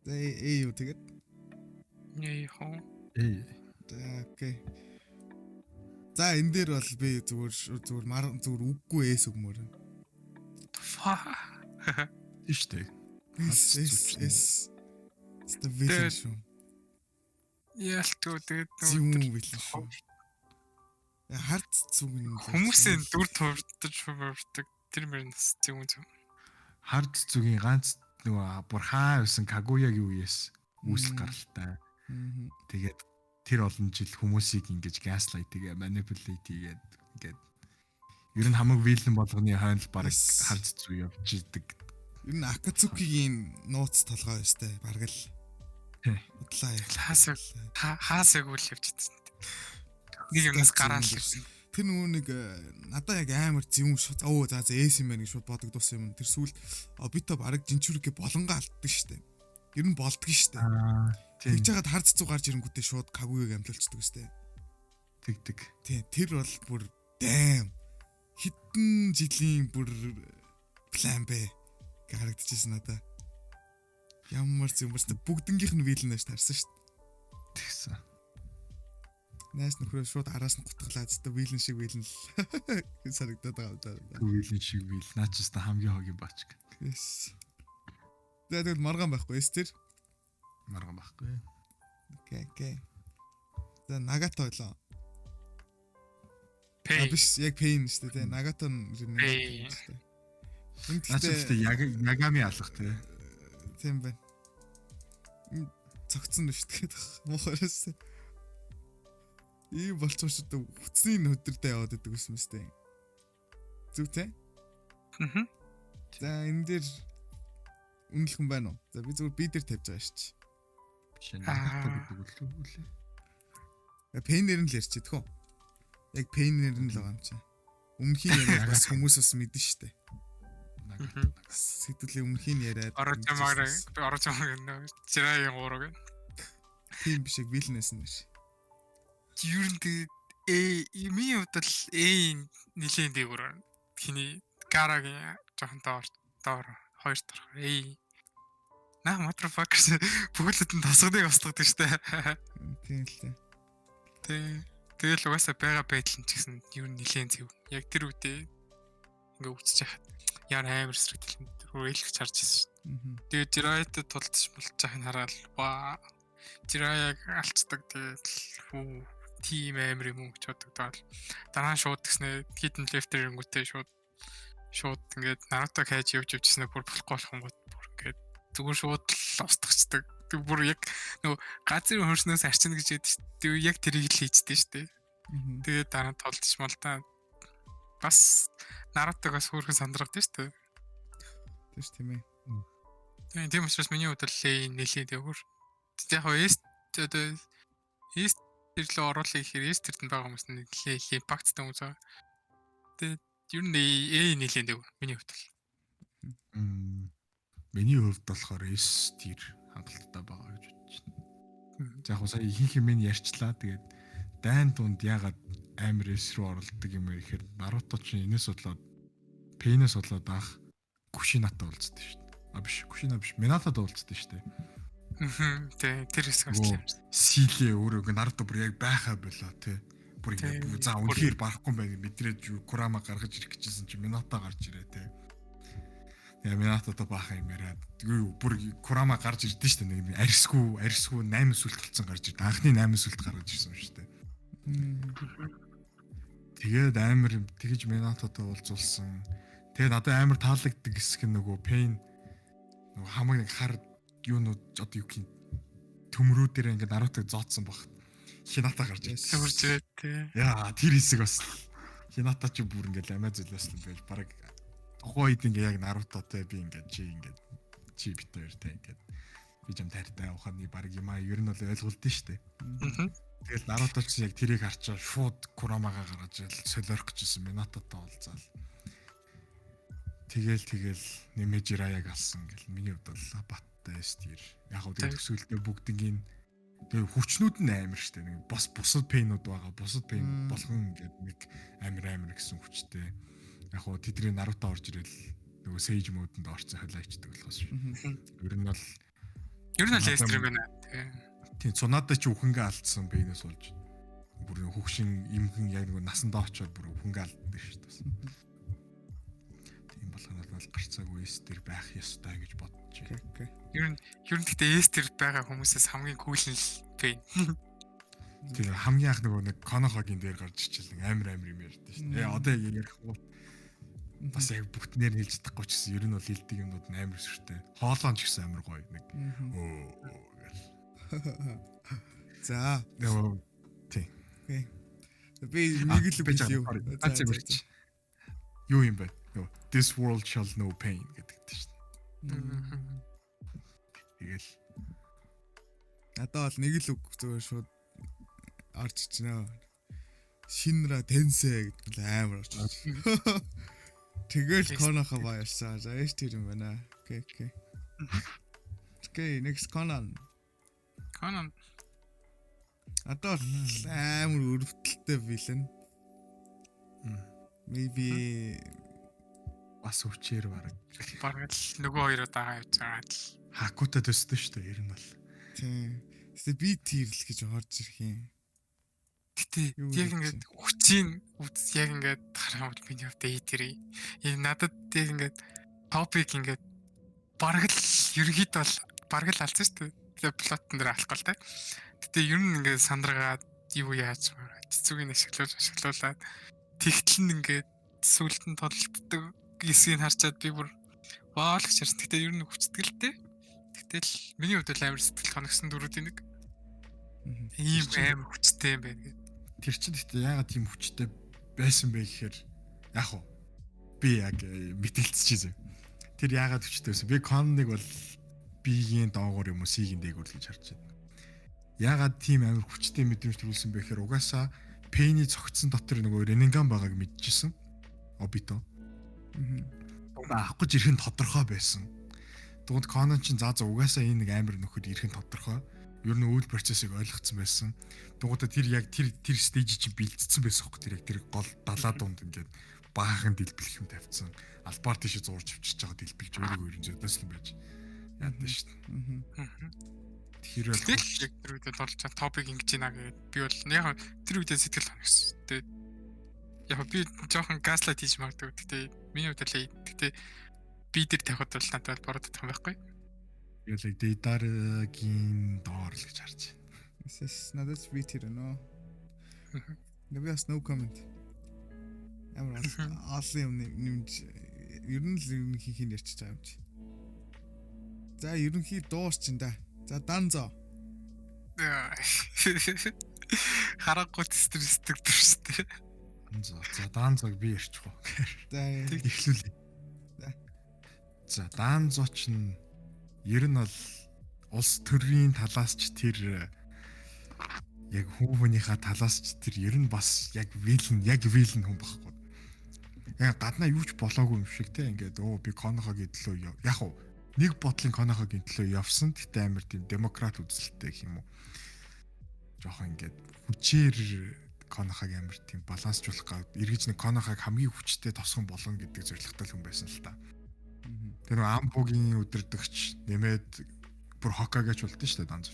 За, ээ юу тэгээд? Нээ хоо. Ээ. За, okay. За, энэ дээр бол би зүгээр зүгээр зүгээр үггүй S өгмөр. Фа. Тийм шүү дээ. S, S, S. It's the villain шүү. Ялтгүй тэгээд Зүүн villain шүү. Харц зүг нь хүмүүсийн дүр тувирдаж хувирдаг тэр мөр нас зөв зөв. Харц зүгийн ганц нөгөө бүр хаа байсан Кагуягийн үеэс үүсэл гаралтай. Тэгээд тэр олон жил хүмүүсийг ингэж gaslight тэгээ manipulate хийгээд, ингээд ер нь хамаг villain болгоны хойно л баг харц зүг явж идэг. Ер нь Акацукигийн нууц толгой өстэй бараг л. Удлаа. Хаасаг хаасаг үл явж идсэн. Нэг юмнаас гараал ирсэн. Тэр нөгөө нэг надаа яг амар зөвүүн шууд өө за S юм байна гэж шууд бодогдуулсан юм. Тэр сүүл Обито бараг Жинчүрикээ болонгоо алддаг штэ. Ер нь болдго штэ. Тэгж жагаад харц цуг гарч ирэнгүүтээ шууд Кагуяг амьлуулцдаг штэ. Тэг тэг. Тий, тэр бол бүр damn, хэдэн жилийн бүр план бэ харагдчихсан надаа. Ямар ч юм бол бүгднгийнх нь villain аж тарсан шүү дээ. Тэгсэн. Найс нөхрөө шууд араас нь гутгалаад өстө villain шиг villain л гэж санагдаад байгаа юм да. Villain шиг villain. Наа ч өстө хамгийн хогийн баачг. Yes. За, тэгвэл маргаан байхгүй S тэр. Маргаан байхгүй. Okay. За, Нагато байлаа. А биш, яг Pain шүү дээ. Нагато нь шүү дээ. Энд гэхдээ Ягами алах тий. Тийм байна. Цогцсон шүү дээ. Муухайраас. Ийм болцсон шүү дээ. Хүчний өдөртөө яваад идэг гэсэн мэт. Зүг тий? Аа. За, энэ дээр үнэлэх хүн байна уу? За, би зүгээр би дээр тавьж байгаа шүү дээ. Биш, Нагато гэдэг үлээ. Pain-ээр нь л ярьчих тхөө. Яг Pain-ээр нь л байгаа юм чи. Өмнөхийн яриад бас хүмүүс бас мэдэн штэ. Сэдвлийн өмнөхийн яриад. Орочмаар Орочмаар гэнэ. Жирагийн 3 гэнэ. Тийм биш, яг villain-ээс нь биш. Ер нь тэгээд э миний хувьд бол э нэлийн дээгүүр байна. Хиний Гарагийн жоохон доор хоёр дахь э. Наа motherfuckers бүхэлд нь тосгоныг устгадаг штэ. Тийм л дээ. Тий. Тэгэл угаасаа байгаа байдал нь ч гэсэн ер нь нэлийн зөв. Яг тэр үедээ ингээ үзэж хахад яар амар эсрэг талд рүү илгэж харж ирсэн шүү. Тэгээд Жирайтай тулдч болж байхыг хараад ваа, Жираяг алцдаг, тэгэл хүү тим амар юм уу гэж бодогдоод, дараа нь шууд гэснээ hidden left ирэнгүүтээ шууд ингээд Наруто хайж явж явжснаа бүр болохгүй болох юм гот бүр ингээд зүгээр шууд л устгацдаг. Тэг бүр яг нөгөө газрын хөрснөөс арчна гэж яддаг шүү дээ. Яг тэрийг л хийждээ шүү дээ. Тэгээд дараа нь толдч мал та. Бас Нарутогоос хөөрхөн сандрагд шүү дээ. Тийм ш, тийм ээ. Тийм учраас миний хувьд л нэлийн дээгүүр. Яг хоо S, одоо S тэрлөө оруулах гэхээр S тэрдэнд байгаа хүмүүс нэлээ impact тай хүмүүс байгаа. Тэгээд ер нь A нэлийн дээгүүр миний хувьд бол. Миний хувьд болохоор S тэр хангалттай байгаа гэж бодож байна. За, яг сая ихэнх юм ярьчлаа. Тэгээд дайн тунд ягаад амар S рүү оролддог юм бэ гэхээр Наруто ч энэс болоод Пейнээс болоод анх Кушинатай уулздаг шүү дээ. А биш, Кушина биш, Минатад уулздаг шүү дээ. Тий, тэр хэсэг бас юм. Силээ өөрөө Наруто бүр яг байхаа болоо тий. Бүр ингэ за үнэхээр барахгүй юм байна мэдрээд Курама гаргаж ирэх гэжсэн чи Минато гарч ирээ тий. Тэгээ Минатотой баахан юм яриад бүр Курама гарч ирдэ шүү дээ. Нэг арьсгүй арьсгүй 8 сүлт болсон гарч ирд. Анхны 8 сүлт гаргаж ирсэн шүү дээ. Тэгээд амар тэгж Минатотой уулзуулсан. Тэгээд надад амар таалагддаг хэсэг нь нөгөө Pain нөгөө хамаг нэг хар юунууд одоо юу гэх юм төмрүү дээр ингээд Наруто зооцсон баг. Хината гарч ирсэн. Гарч ирээд тий. Яа, тэр хэсэг бас Хината ч бүр ингээд амиа зөлөөсөн байж бараг тухайн үед ингээд яг Наруто-той би ингээд чи ингээд чи бит хоёр те ингээд би жам тайртай ухааны бараг юм аа ер нь бол ойлголдсон шүү дээ. Тэгэл Наруто ч яг тэрийг харчаа шууд Курамагаа гаргаж ирэл солиорох гэжсэн Минатотой уулзаал. Тэгэл тэгэл нэмэж Раяг алсан гэл миний хувьд бол баттай S tier. Яг гоо тэгээ төсөөлтөө бүгднгийн тэгээ хүчнүүд нь амар штэ. Нэг бас бусад Pain-ууд байгаа. Бусад Pain болгон ингээд нэг амар амар гэсэн хүчтэй. Яг гоо тэдний Наруто орж ирэл нөгөө Sage mode-нд орсон холио ичдэг болохоос. Ер нь бол Ер нь л S tier юм байна. Тийм, Цунада чи үхэнгээ алдсан Pain-ээс болж бүр хөгшин имхэн яг нөгөө насандаа очиод бүр үхэнгээ алддаг шүү дээ. Тийм болгоно бол гарцаагүй S дээр байх ёстой гэж бодож байна. Ер нь гэхдээ S дээр байгаа хүмүүсээс хамгийн cool нь л Pain. Тийм, хамгийн анх нөгөө нэг Конохогийн дээр гарч ичил амар амар юм ярьдэн шүү дээ. Одоо яг ярих уу бас яг бүгднээр нь хэлж чадахгүй ч гэсэн ер нь бол хэлдэг юмнууд нь амар сүртэй. Хоолоон ч гэсэн амар гоё нэг өө гэл. За. Нөгөө тий. Окей. Би нэг л үг юу. Юу юм бэ? Нөгөө this world shall know pain гэдэг тийм шүү дээ. Тэгэл надад бол нэг л үг зүгээр шууд орж ичнэ. Шинра Тенсэ гэдэг нь амар орж ичнэ. Тэгэл Коноха баярсан. За S tier юм байна. Окей. Окей, next Conan. Conan Одоо бол амар өрөвдөлттэй villain. Maybe бас хүчээр бараг. Бараг л нөгөө хоёроо дагаа явж байгаа л. Хакута төстэй шүү дээ ер нь бол. Тийм. Гэтэ B tier л гэж орж ирэх юм. Гэтэ яг ингээд хүчийн үз яг ингээд харах юм бол миний хувьд A tier. Энэ надад яг ингээд топик ингээд бараг л ерөнхийдөө бол бараг л алдсан шүү дээ. Тэгээ plot-он дээр алахгүй л та. Гэтэ ер нь ингээд сандаргаад юу яаж байгаа. Цэцүүгийг ашиглуулж ашиглуулад тэгтэл нь ингээд сүулт нь тололддог хэсгийг харчаад би бүр вау л гэж харсан. Гэтэ ер нь хүчтгэлтэй. Гэтэл миний хувьд бол амар сэтгэл хоногсон дөрүүдийн нэг. Ийм амар хүчтэй юм байна гэдэг. Тэр чинь гэхдээ яагаад тийм хүчтэй байсан бэ гэхээр яг уу би яг мэтгэлцчихсэн. Тэр яагаад хүчтэй байсан? Би Конныг бол B-гийн доогуур юм уу C-гийн дээгүүр л гэж харж байна. Яагаад тийм амар хүчтэй мэдрэмж төрүүлсэн бэ гэхээр угаасаа Пейни цогцсон дотор нөгөө Ренинган байгааг мэдчихсэн. Обито. Авах гэж ирэх нь тодорхой байсан. Тэгвэл Конон чинь за за угаасаа энэ нэг амар нөхөр ирэх нь тодорхой. Ер нь үйл процессыг ойлгоцсон байсан. Тэгвэл тэр яг тэр тэр stage чинь бэлдсэн байсан хөөе. Тэр яг тэр гол далаа дунд ингээд баахан дэлбэлэх юм тавьсан. Албаар тийшээ зуурч авчирч байгаа дэлбэлж өөрийгөө ерөн зөдөөс юм байж яадаг шүү дээ. Тэр бол яг тэр үед болж топик ингэж ийна гэдэг. Би бол яг тэр үедээ сэтгэл хоногсон. Тэгээд яг би жоохон gaslight хийж магадгүй. Гэтэ миний хувьд л гэтэ би дээр тавихад бол надад бороод юм байхгүй. Би бол яг Дейдарагийн доор л гэж харж байна. SS надад B tier нөө. Би бас no comment. Амар олон юм нэмж ер нь л ерөнхийх нь ярьчих байгаа юм чи. За ерөнхий дуусчин да. За Данзо. Харахгүй стресстэй төрштэй. Данзо. За Данзог би ярьчих уу. За эхлүүлье. За. За Данзо ч нь ер нь бол улс төрийн талаас ч тэр яг хүн хүнийхээ талаас ч тэр ер нь бас яг villain яг villain хүн байхгүй. Яг гаднаа юу ч болоогүй юм шиг те ингээд өө би Конохогийн төлөө яг уу нэг бодлын Конохогийн төлөө явсан. Гэтэ амар тийм демократ үзэлтэй гэх юм уу. Жохон ингээд хүчээр Конохаг амар тийм балансжуулах гад эргэж нэг Конохаг хамгийн хүчтэй тосгон болгоно гэдэг зорилготой хүн байсан л та. Тэр нөгөө Амбугийн удирдагч нэмээд бүр Хокаге ч болдсон шүү дээ Данзо.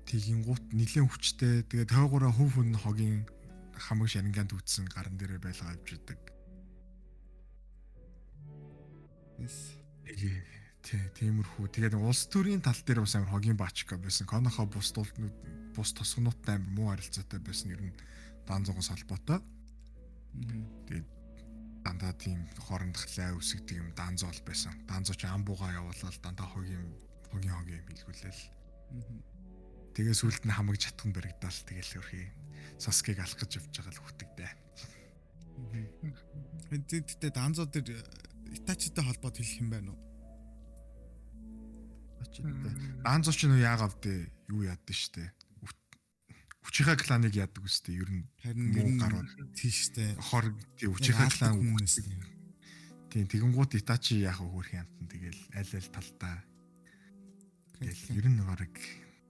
Тэгин гут нэлийн хүчтэй, тэгээ тойгоороо хөв хүн хогийн хамаг шаринганд үтсэн гаран дээрээ байлгаа авч идэг. Yes. Тий, тиймэрхүү. Тэгээд улс төрийн тал дээр бас амар хогийн баачка байсан. Коноха бус дултнууд, бус тосгонуудтай амар муу харилцаатай байсан. Ер нь Данзогоос холбоотой. Тэгээд дандаа тийм хоорондох лай үсгдэг юм Данзо бол байсан. Данзо ч Амбугаа явуулаад дандаа хогийн хогийн хогийн юм хийлгүүлээл. Тэгээ сүүлд нь хамаг чатхан баригдаал, тэгэл өрхий. Саскиг алах гэж явж байгаа л хүүтэгдээ. Тэгтээ Данзо дээр Итачитай холбоод хэлэх юм байна уу? Итачитай. Данзо ч нөө яагаад вэ? Юу яадсан штэ. Үчийнхаа кланыг яадаг үстэй. Ер нь Харин муу ер нь гарууд. Тийш штэ. Хор тий Үчийнхаа клан хүмүүс. Тийм, тэгэнгუут Итачи яах вэ, хөөрхөн амтан тэгэл аль аль талдаа. Тэгэл ер нь бараг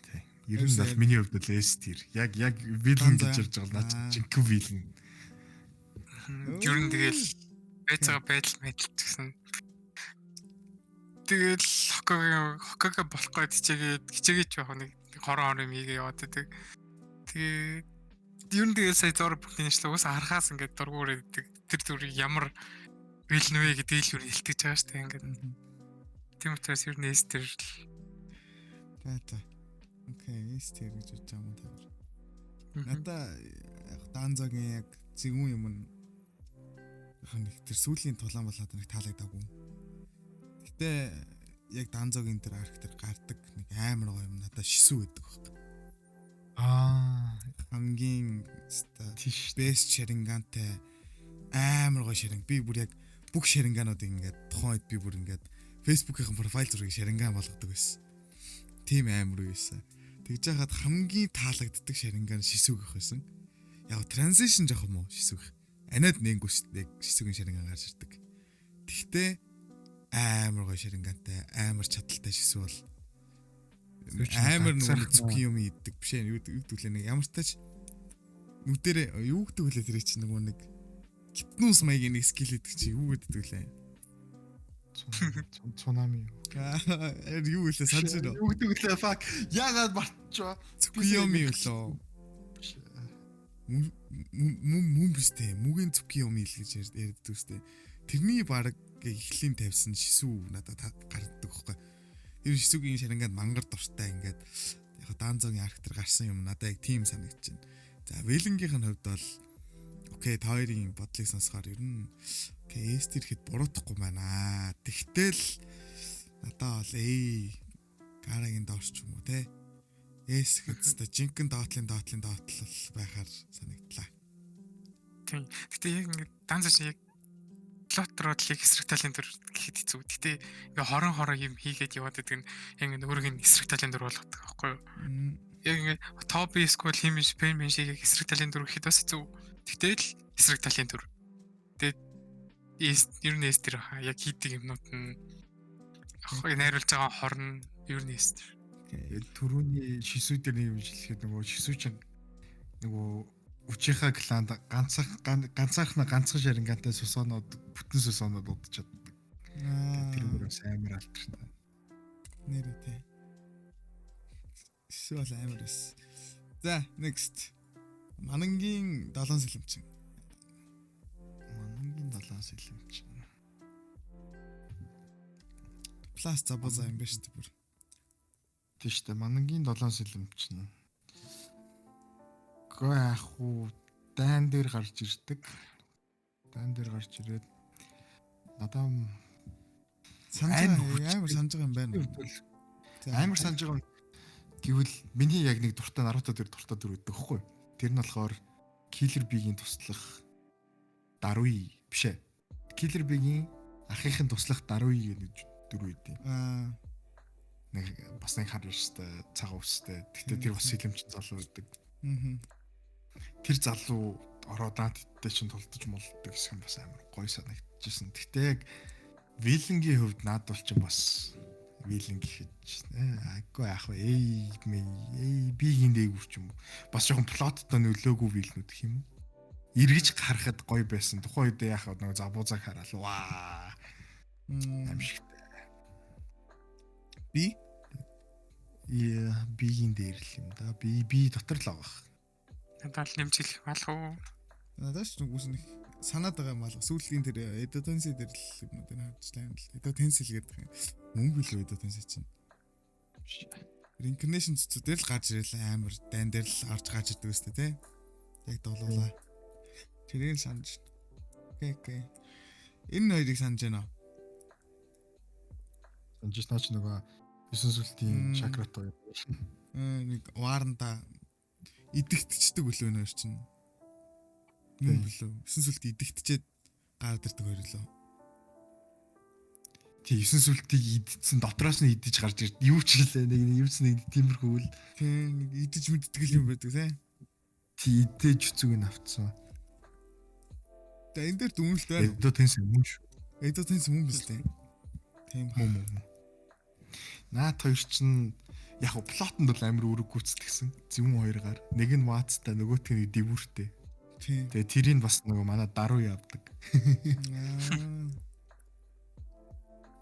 тий. Ер нь бол миний хувьд бол S tier. Яг villain гэж ярьж байгаа наа чи жинхэнэ villain. Ер нь тэгэл байж байгаа байдал мэдэл ч гэсэн тэгэл Хокаге болох гээд хичээгээд хичээгээч яг нэг хорон хорон юм хийгээ яваад байдаг. Тэгээ ер нь тэгэл сая зур бүхний нэшлээ ус харахаас ингээд дургуур өгдөг. Тэр зүрийг ямар villain вэ гэдгийг л юу илтгэж байгаа шүү дээ ингээд. Тийм учраас ер нь S tier л. За. Okay, S tier гэж бодож байгаа юм та. Надаа яг Данзогийн яг зэгүүн юм нь яг нэг тэр сүүлийн тулаан болоод нэг таалагдаагүй. Гэтэ яг Данзогийн тэр arc дээр гардаг нэг амар гоё юм надаа Шисүү гэдэг байхгүй. Хамгийн Тийш. best шарингантай, амар гоё шаринг. Би бүр яг бүх шарингануудыг ингээд тухайн үед би бүр ингээд Facebook-ийн profile зургийг шаринган болгодог байсан. Тийм амар үе байсан. Тэгж яхад хамгийн таалагддаг шаринган Шисүүгийнх байсан. Яг transition жоох юм уу Шисүүгийнх. Аниад нэнгүүс яг Шисүүгийн шаринган гарч ирдэг. Тэгтээ амар гоё шарингантай, амар чадaltaй Шисүү бол амар нөгөө зүгх юм иддэг биш ээ, юу гэдэг лээ, нэг ямар ч тач нүдэрээ юу гэдэг лээ, тэр чинь нөгөө нэг гипноз маягийн нэг skill идэх чи юу гэдэг лээ. Цунами. Аа, юу вэ, санаж байна. Юу гэдэг лээ, fuck. Яагаад мартчихва? Цукиёми юу лөө? Мөн мөн биш те. Мүгийн Цукиёми л гэж ярьдаг үстэй. Тэрний баг эхлийн тавьсан Шисүү надад гардаг байхгүй. Тэр Шисүүгийн шаринганд мангар дуртай, ингээд яг Данзогийн arc дээр гарсан юм надад яг тийм санагдаж байна. За, villain гийнх нь хувьд бол okay, та хоёрын бодлыг сонсохоор ер нь okay, S tier ихэд буруутахгүй байна. Тэгтэл надад бол A, Гаарагийн доош ч юм уу те. S гэхэд өстой жинхэнэ доотлын доотлын доотлол байхаар санагдлаа. Тийм. Гэтэ яг ингээд Данзо шиг яг плотроодлыг эсрэг талын дүр гэхэд хэцүү. Гэтэ ингээ хорон хорон юм хийгээд яваад байдаг нь яг ингээ өөрийг нь эсрэг талын дүр болгодог байхгүй юу? Яг ингээ Тоби эсвэл химиш Пенмен шиг яг эсрэг талын дүр гэхэд бас хэцүү. Тэгтэл эсрэг талын дүр. Тэгээд ер нь S tier яг хийдэг юмнууд нь найруулж байгаа хорн, ер нь S tier. Түрүүний Шисүү дээр нэг юм хэлэхэд нөгөө Шисүү чинь нөгөө Үчийнхаа кланд ганцхан ганцаархна ганцхан шарингантай сусанууд, бүтэн сусанууд удаж чаддаг. Тэр бүр бас амар алдартай. Нэрээ те. Шисүү бол амар байсан. За, next. Манангийн долоон сэлэмчин. Манангийн долоон сэлэмчин. Plus Забуза юм байна шүү дээ бүр. Тийм шүү дээ. Манангийн долоон сэлэмчин. Гэхдээ яах уу, дайн дээр гарч ирдэг. Дайн дээр гарч ирээд надаа Санаж байгаа, амар санаж байгаа юм байна. Амар санаж байгаа юм гэвэл миний яг нэг дуртай Наруто дээр дуртай дүр өгдөг хөхгүй. Тэр нь болохоор Killer Bee-гийн туслах Даруи биш ээ. Killer Bee-гийн ахын туслах Даруи гэдэг дүр үйдیں. Нэг бас нэг хар өстэй, цагаан өстэй. Тэгтээ тэр бас сэлэмчин залуу байдаг. Тэр залуу ороо дааттай чинь тулдаж мулддаг хэсэг нь бас амар гоё санагдчихсэн. Тэгтээ яг villain гийн хувьд наад бол чинь бас Villain гэхэд айгүй яах вэ? A A B-ийн дээгүүр ч юм уу. Бас жоохон plot той нөлөөгүй villain үүд гэх юм уу? Эргэж харахад гоё байсан. Тухайн үед яах вэ? Нөгөө Забузаг хараал. Ваа. Аимшигтай. Би Яа, B-ийн дээр л юм да. B B дотор л байгаа. Надад л нэмж хэлэх алах уу? Надад ч нүгээс нэг санаад байгаа юм алга. Сүүлийн тэр Эдо Тенсей дээр л юмнуудыг харжлаа юм л. Эдо Тенсей л гэдэг юм. Мөн билүү Эдо Тенсей чинь. Reincarnation цэцүү дээр л гарч ирэл амар дайн дээр л орж гарч ирдэг өстэй тий. Яг долоолаа. Тэрийг санаж. Okay, okay. Энэ хоёрыг санаж байна уу? Санаж наач нөгөө 9 сүлтийн чакратай. Нэг варанда идэгтчдэг үлээ энэ хоёр чинь. Мөн билүү. 9 сүлт идэгтчээд гараад ирдэг хоёр лөө. Тий 9 сүлтийг идсэн дотроос нь идэж гарч ирд. Юу ч хэлээ нэг юу ч нэг тиймэрхүү л. Тий нэг идэж мэддэг юм байдаг тий. Тий идэж зүг нь авцсан. За энэ дээр дүнэлт байна. Эдо тенс мөн шүү. Эдо тенс мөн биз дээ. Тийм. Мөн мөн. Наад хоёр чинь яг plot онд бол амар үүрэг гүйцэтгсэн. Зөвүүн хоёр гар. Нэг нь Вацтай, нөгөөх нь дэвүүртэй. Тийм. Тэгээ тэрийг бас нөгөө манай даруй явдаг.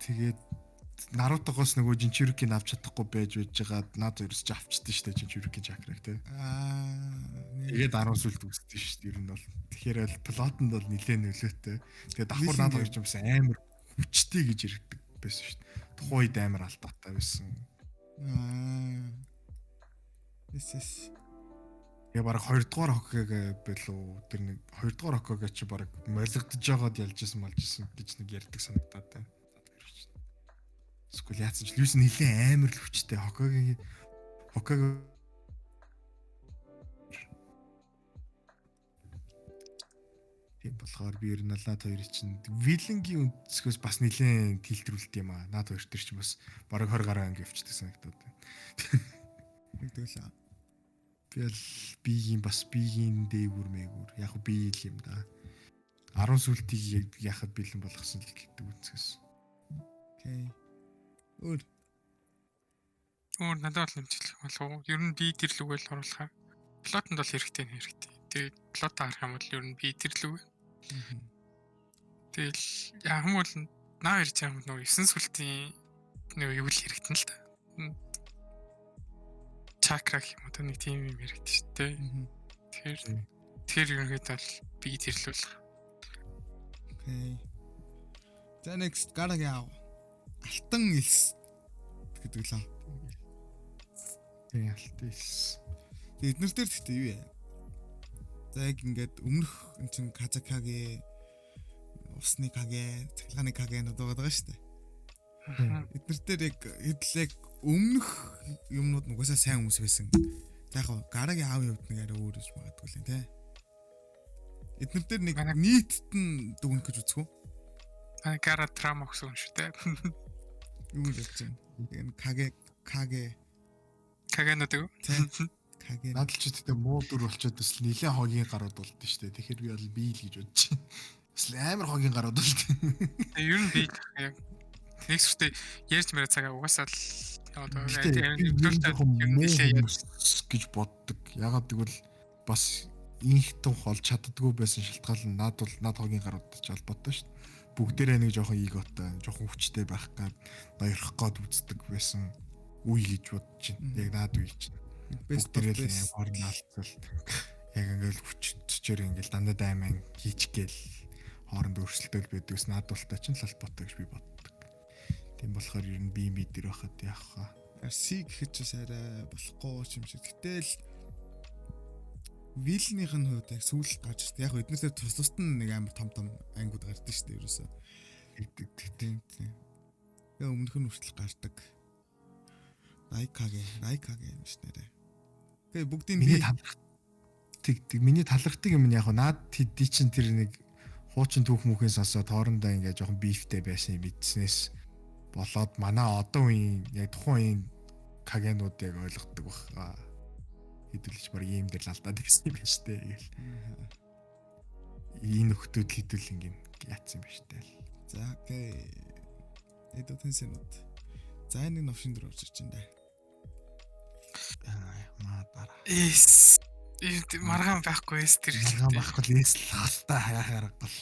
Тэгээд Нарутогоос нөгөө Jinchuriki-г авч чадахгүй байж байжгаад наад хоёроос ч авчдээ шүү дээ Jinchuriki чакраг тий. Тэгээд 10 сүлд үүсдэг шүү дээ ер нь бол. Тэгэхээр л plot онд бол нэлээд нөлөөтэй. Тэгээд давхар наад хоёр ч бас амар хүчтэй гэж ирдэг байсан шүү дээ. Тухайн үед амар алдаатай байсан. Yes yes. Тэгээ баг 2 дугаар Хокаге болов тэр нэг 2 дугаар Хокаге чи баг молигдож байгаад ялжсэн малжсэн гэж нэг ярьдаг санагдаад байна. Эсвэл яатсан ч Льюис нэлээд амар л хүчтэй. Хокаге Тийм болохоор би ер нь наад хоёр чинь villain-гийн өнцгөөс бас нэлээд тэлтрүүлт юм аа. Наад хоёр төр чинь бас бараг 20 гаруй анги явчихдаг санагдаад байна. Нэгдүгээр. Би л биеийн бас биеийн дээгүр мээгүр яг би л юм да. 10 сүлтийг яхад бэлэн болгосон л гэдэг үнцгээс. Окей. Өөр. Өөр надад бол нэмжлэх болов уу? Ер нь би тэр лүгэл оруулахаа. Plot онд бол хэрэгтэй нь хэрэгтэй. Тэгээд plot харах юм бол ер нь би тэр лүг. Тэгэл яг юм бол наа ирж байгаа юм нөгөө 9 сүлтийн нөгөө юу л хэрэгтэй л та. Чакра гэх юм уу нэг тийм юм хэрэгтэй шүү дээ. Тэгэхээр ерөнхийдөө бол би тэрлүүлэх. Окей. За next Гарагийн аав. Алтан элс гэдэг лээ. Тийм алтан элс. Тэгээ эднэр дээр гэхдээ юу яа? За яг ингээд өмнөх эн чин Казакаге, усны каге, цахилгааны каге нууд байгаа шүү дээ. Эднэр дээр яг хэдлэг өмнөх юмнууд нугасаа сайн хүмүүс байсан. За яг Гарагийн аавын хувьд нэг арай өөр гэж магадгүй л тий. Эднэр дээр нэг нийтд нь дүгнэх гэж үзэх үү? Гара трама өгсөн юм шүү дээ. Юу гэж бодож байна? Энэ каге Кагенод үү? Каге. Надад ч тэгтээ муу дүр болчиход бас нэлээд хогийн гарууд болдсон шүү дээ. Тэгэхээр би бол би л гэж бодож байна. Бас амар хогийн гарууд болд. Ер нь би яг нэг сүртэй ярьж мэрэ цагаа угаасаа л одоо нэлээд гэж боддог. Ягаад гэвэл бас инх тух олж чаддгүй байсан шалтгаан нь над бол над хогийн гаруудтай ч холбоотой шүү дээ. Бүгдээрээ нэг жоохон эготой, жоохон хүчтэй байх гад ноёрох гад үздэг байсан үе гэж бодож байна. Яг над үе чинь. Бүгдээрээ л хооронд алдсал яг ингээл хүчээр ингээл дандаа дайман хийчихгээл хооронд өрсөлдөөл байдаг ус над болтой чинь л холбоотой гэж би боддог. Тийм болохоор ер нь би дээр байхад яах вэ? C гэхэд ч бас арай болохгүй юм шиг. Гэтэл Вилнийх нь хувьд яг сүүл гарч ирсэн. Яг эднээсээ тус тусд нь нэг амар том том ангиуд гардаг шүү дээ ерөөсөө. Тийм тийм. Тэгээ өмнөх нь хүртэл гардаг. Райкаге, Райкаге юм ш нэрээ. Тэгээ бүгдийг миний талрах тэг миний талрахдаг юм нь яг наад хэдий чинь тэр нэг хуучин түүх мөнхийн сонсоод хоорондоо ингээ жоохон бифтэй байсан мэдснээс болоод манай одоо үеийн яг тухайн үеийн кагенууд яг ойлгодог баха. Хэдүүлж баг ийм дээр л алдаад ирсэн юм байна штэ гэл. Энэ нөхдүүд хэдүүл ингээ яатсан юм байна штэ. За окей. Эдо тэнсэнүүд. За, энэ новшин дөр орж ирж байна да. Мадара. S. Маргаан байхгүй S тэр Маргаан байхгүй л S л хаалта яах аргагүй.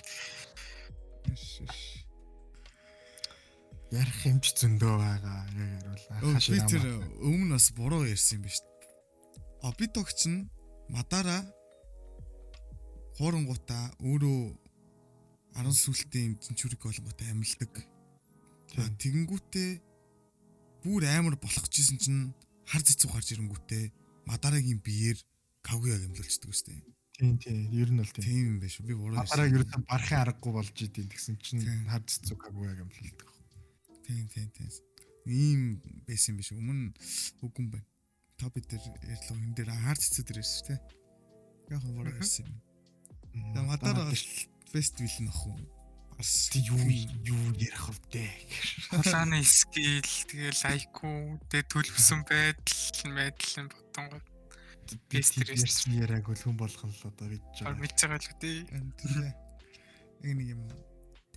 Ярих юмч зөндөө байгаа. Яг хариул. Би тэр өмнө бас буруу ярьсан юм биш. Обитогч нь Мадара хуурангуудаа өөрөө 10 сүлтийн зинчүүрэг болонготой амьлдаг. Тэгэнгүүтээ бүр амар болох гэжсэн чинь хар цэцүү гарч ирэнгүүтээ Мадарагийн биеэр Кагуяг амьлуулчихдаг үстэй. Тийм тийм. Ер нь бол тийм. Тийм юм биш. Би буруу ярьсан. Мадараг ерөөсөн барахын аргагүй болж идэв тэгсэн чинь хар цэцүү Кагуяг амьлуулдаг. Тийм тийм тийм. Ийм байсан юм биш. Өмнө үгүй юм байна. Та бид нар ярьлаа энэ дээр хар цэцүү дээр ярьсан шүү дээ. Яг буруу ярьсан юм. Тэгээ Мадара бол best villain ах уу? Бас юу юу ярих вэ? Хулааны skill, тэгээ IQ, тэгээ төлөвсөн байдал, байдал ботонгоо best ярьсан яриаг бол хүн болгон л одоо мэдж байгаа. Мэдж байгаа л үү. Яг нэг юм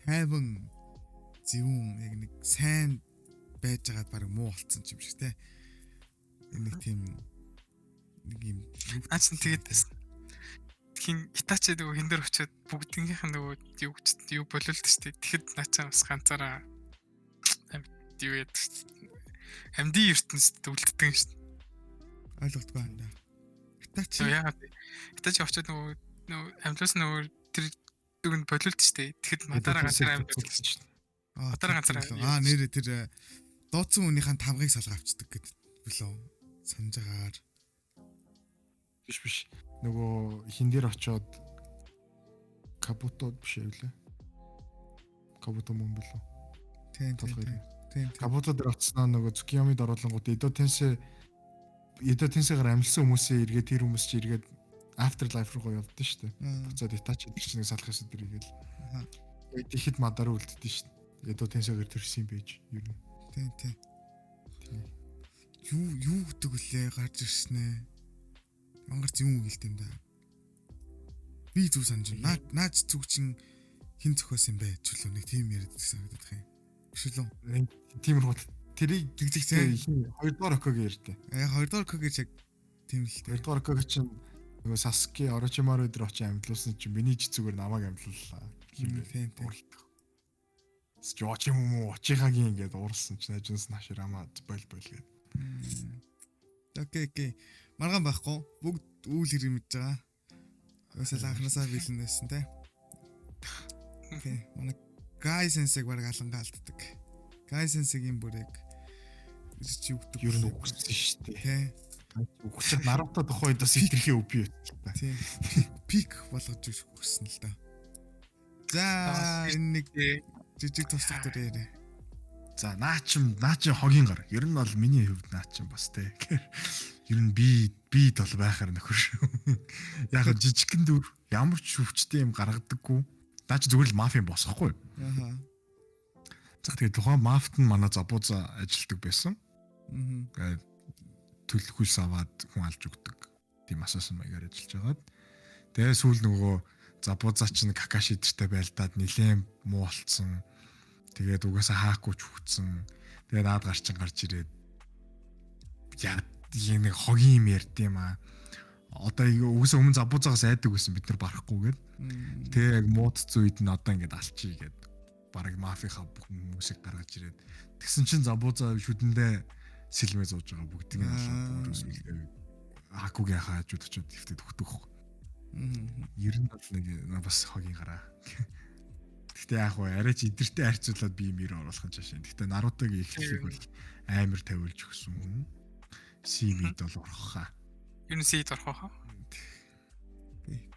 тайван зөвүүн яг нэг сайн байж байгаад баг муу болцсон юм шиг те. Нэг тийм нэг юм наа чин тэгээд хин Итачи нөгөө хин дээр очиод бүгднгийнх нь нөгөө юу гэж юу бололд шүү дээ. Тэгэхэд наачаа бас ганцаараа амьд юу яадаг шүү дээ. Амьдын ертөнцид үлддэг юм шүү дээ. Ойлгохгүй байна да. Итачи яагаад Итачи очиод нөгөө амьдлаас нөгөө тэр дүгэнд бололд шүү дээ. Тэгэхэд Мадара ганцаараа амьдлаа шүү дээ. Мадара ганцаараа. Аа нэрээ тэр дооцсон хүнийхэн тамгыг салгаа авчдаг гэд билүү санаж байгаагаар. Биш. Нөгөө хин дээр очиод Кабуто биш ээ лээ. Кабуто мөн билүү? Тийм тийм. Кабуто дээр очсноо нөгөө Цукиямид оруулангууд Эдо Тенсегаар амьлсан хүмүүсээ эргээд тэр хүмүүс чи эргээд afterlife руу явдсан шүү дээ. Буцаад Итачи дээр чи нэг салах ёстой тэр игээл. Яг тэгэхэд Мадара үлддээ шүү дээ. Эдо Тенсегаар төрсөн юм байж ер нь. Тийм тийм. Юу гэдэг вүлээ гарч ирсэн ээ. Ангарц юм гэлт юм да. Би зүг санаж байна. Наач зүг чин хин зөхөөс юм бэ чөлөө нэг тийм яриад гэсэн санагдах юм. Биш үү? Тиймэрхүү тэрийг тэгжих тийм хоёрдугаар Окогийн ярьдээ. Хоёрдугаар Окогийн яг тийм л дээ. Хоёрдугаар Окогийн чинь нөгөө Саске Орочимару дээр очиж амьдлуулсан чинь миний зүгээр намайг амьдлууллаа. Тийм тийм. Жооч юм уу Учихагийн ингээд ууралсан чинь хажуунаас Хаширама бойл бойл гээд. Окей. Маргаан байхгүй. Бүгд үйл хэрэг мэдж байгаа. Уусаа анхнаасаа бэлэн байсан те. Окей. Манай Гай сенсег бараг алангаа алддаг. Гай сенсегийн бүрэг чи юу гэдэг ер нь үгсэн шүү дээ. Тэ. Үгсэн Наруто тухайн үед бас хитрхи үп юу та. Тийм. Пик болгож өгсөн л да. За энэ нэг жижиг туслах төр яриа. За наачин хогийн гар. Ер нь бол миний хувьд наачин бас те. Ер нь би бол байхаар нөхөр шүү. Яг жижигхэн дүр ямар ч шүвчтэй юм гаргадаггүй. Наа чи зүгээр л мафийн босхгүй. Аа. За тэгээд тухайн мафт нь манай Забуза ажилтдаг байсан. Аа. Төлхөлс аваад хүн алж өгдөг. Тийм асуусан маягаар ажиллаж байгаад. Тэгээ сүүл нөгөө Забуза чинь Какаши дэртэй байлдаад нилээн муу болцсон. Тэгээд угаасаа хаахгүй ч хүтсэн. Тэгээд наад гарчин гарч ирээд яа нэг хогийн юм ярьд юм аа. Одоо угаасаа өмнө Забузагаас айдаг байсан бид нар барахгүйгээд. Тэгээ яг муудц үед нь одоо ингээд алчий гээд бараг мафийнхаа бүх хүмүүсийг гаргаж ирээд тэгсэн чинь Забуза шүдэндээ сэлмээ зууж байгаа бүгдийг нь алаад өөрөө сүүлдээ Хакугийн хажууд очиод дэвтээд өгдөг хөөх. Ер нь бол нэг бас хогийн гараа. Гэхдээ яг уу арай ч эдэртэй харьцуулаад би юм оруулах нь чашаа. Гэхдээ Нарутогийн эхлэлийг бол амар тавиулж өгсөн хүн. C-д бол орох хаа. Ер нь C-д орох хаа.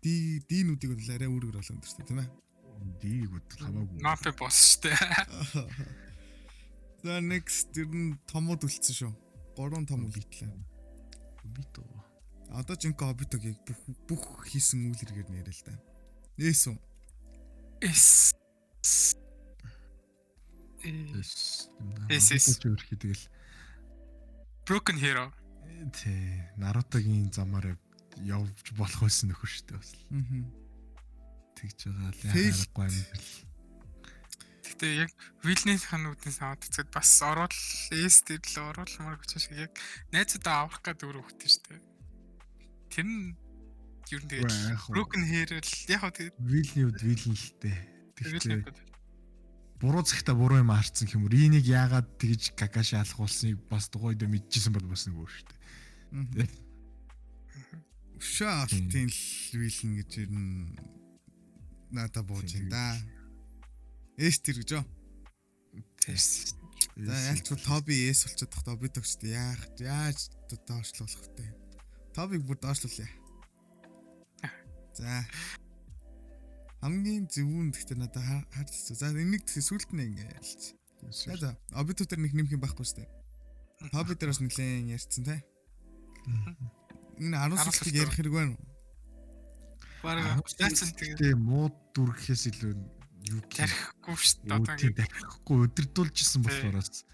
D-нүүдийг бол арай үүргээр болгон төрсөн тийм ээ. D-г бол хамаагүй. Мафи босс шүү дээ. За next ер нь томууд үлдсэн шүү. 3 том үлдлээ. Обито. Одоо жинхэнэ Обитогийг бүх хийсэн үйл хэрэгээр нэрээ л да. Нээс үү? S. S. S. Тэгэл Broken Hero. Тий, Нарутогийн замаар явж болох байсан нөхөр шүү дээ бас. Аа. Тэгж байгаа л яарахгүй амьдрал. Гэхдээ яг villain ийн хануудын аваад үзэхэд бас орвол S дээр л оруулмаар гэж шиг яг найзуудаа аврах гэдэг өөр хөвгтэй шүү дээ. Тэр нь ер нь тэгээд broken hair л яг хаа тэгээд villain ий үед villain л дээ. Тэгэхдээ буруу цагта буруу юм харцсан юм. Ринийг яагаад тэгж Какаши алхуулсныг бас тухайд мэдчихсэн бол бас нэг өөр шүү дээ. Өшөө алтын л villain гэж ер нь надад бууж юм да. S тэр гэж юу? S. За ялчгүй Тоби S болчиход тах Тоби тогчд яах яаж доошлуулах вэ? Тобиг бүр доошлуулъя. За. Хамгийн зөвүүн гэхдээ надад хард хэцүү. За энийг тэгсэн сүлд нь ингэ ялц. За за. Обито дээр нэг нэмэх юм байхгүй шүү дээ. Тоби дээр бас нэлээд ярьцсан те. Энэ 10 сүлтийг ярих хэрэг байна уу? Бараг наацсан тэгээд муу дүр гэхээс илүү юу тархихгүй шүү дээ. Одоо ингэ тархихгүй өдөрдүүлжсэн болохоороос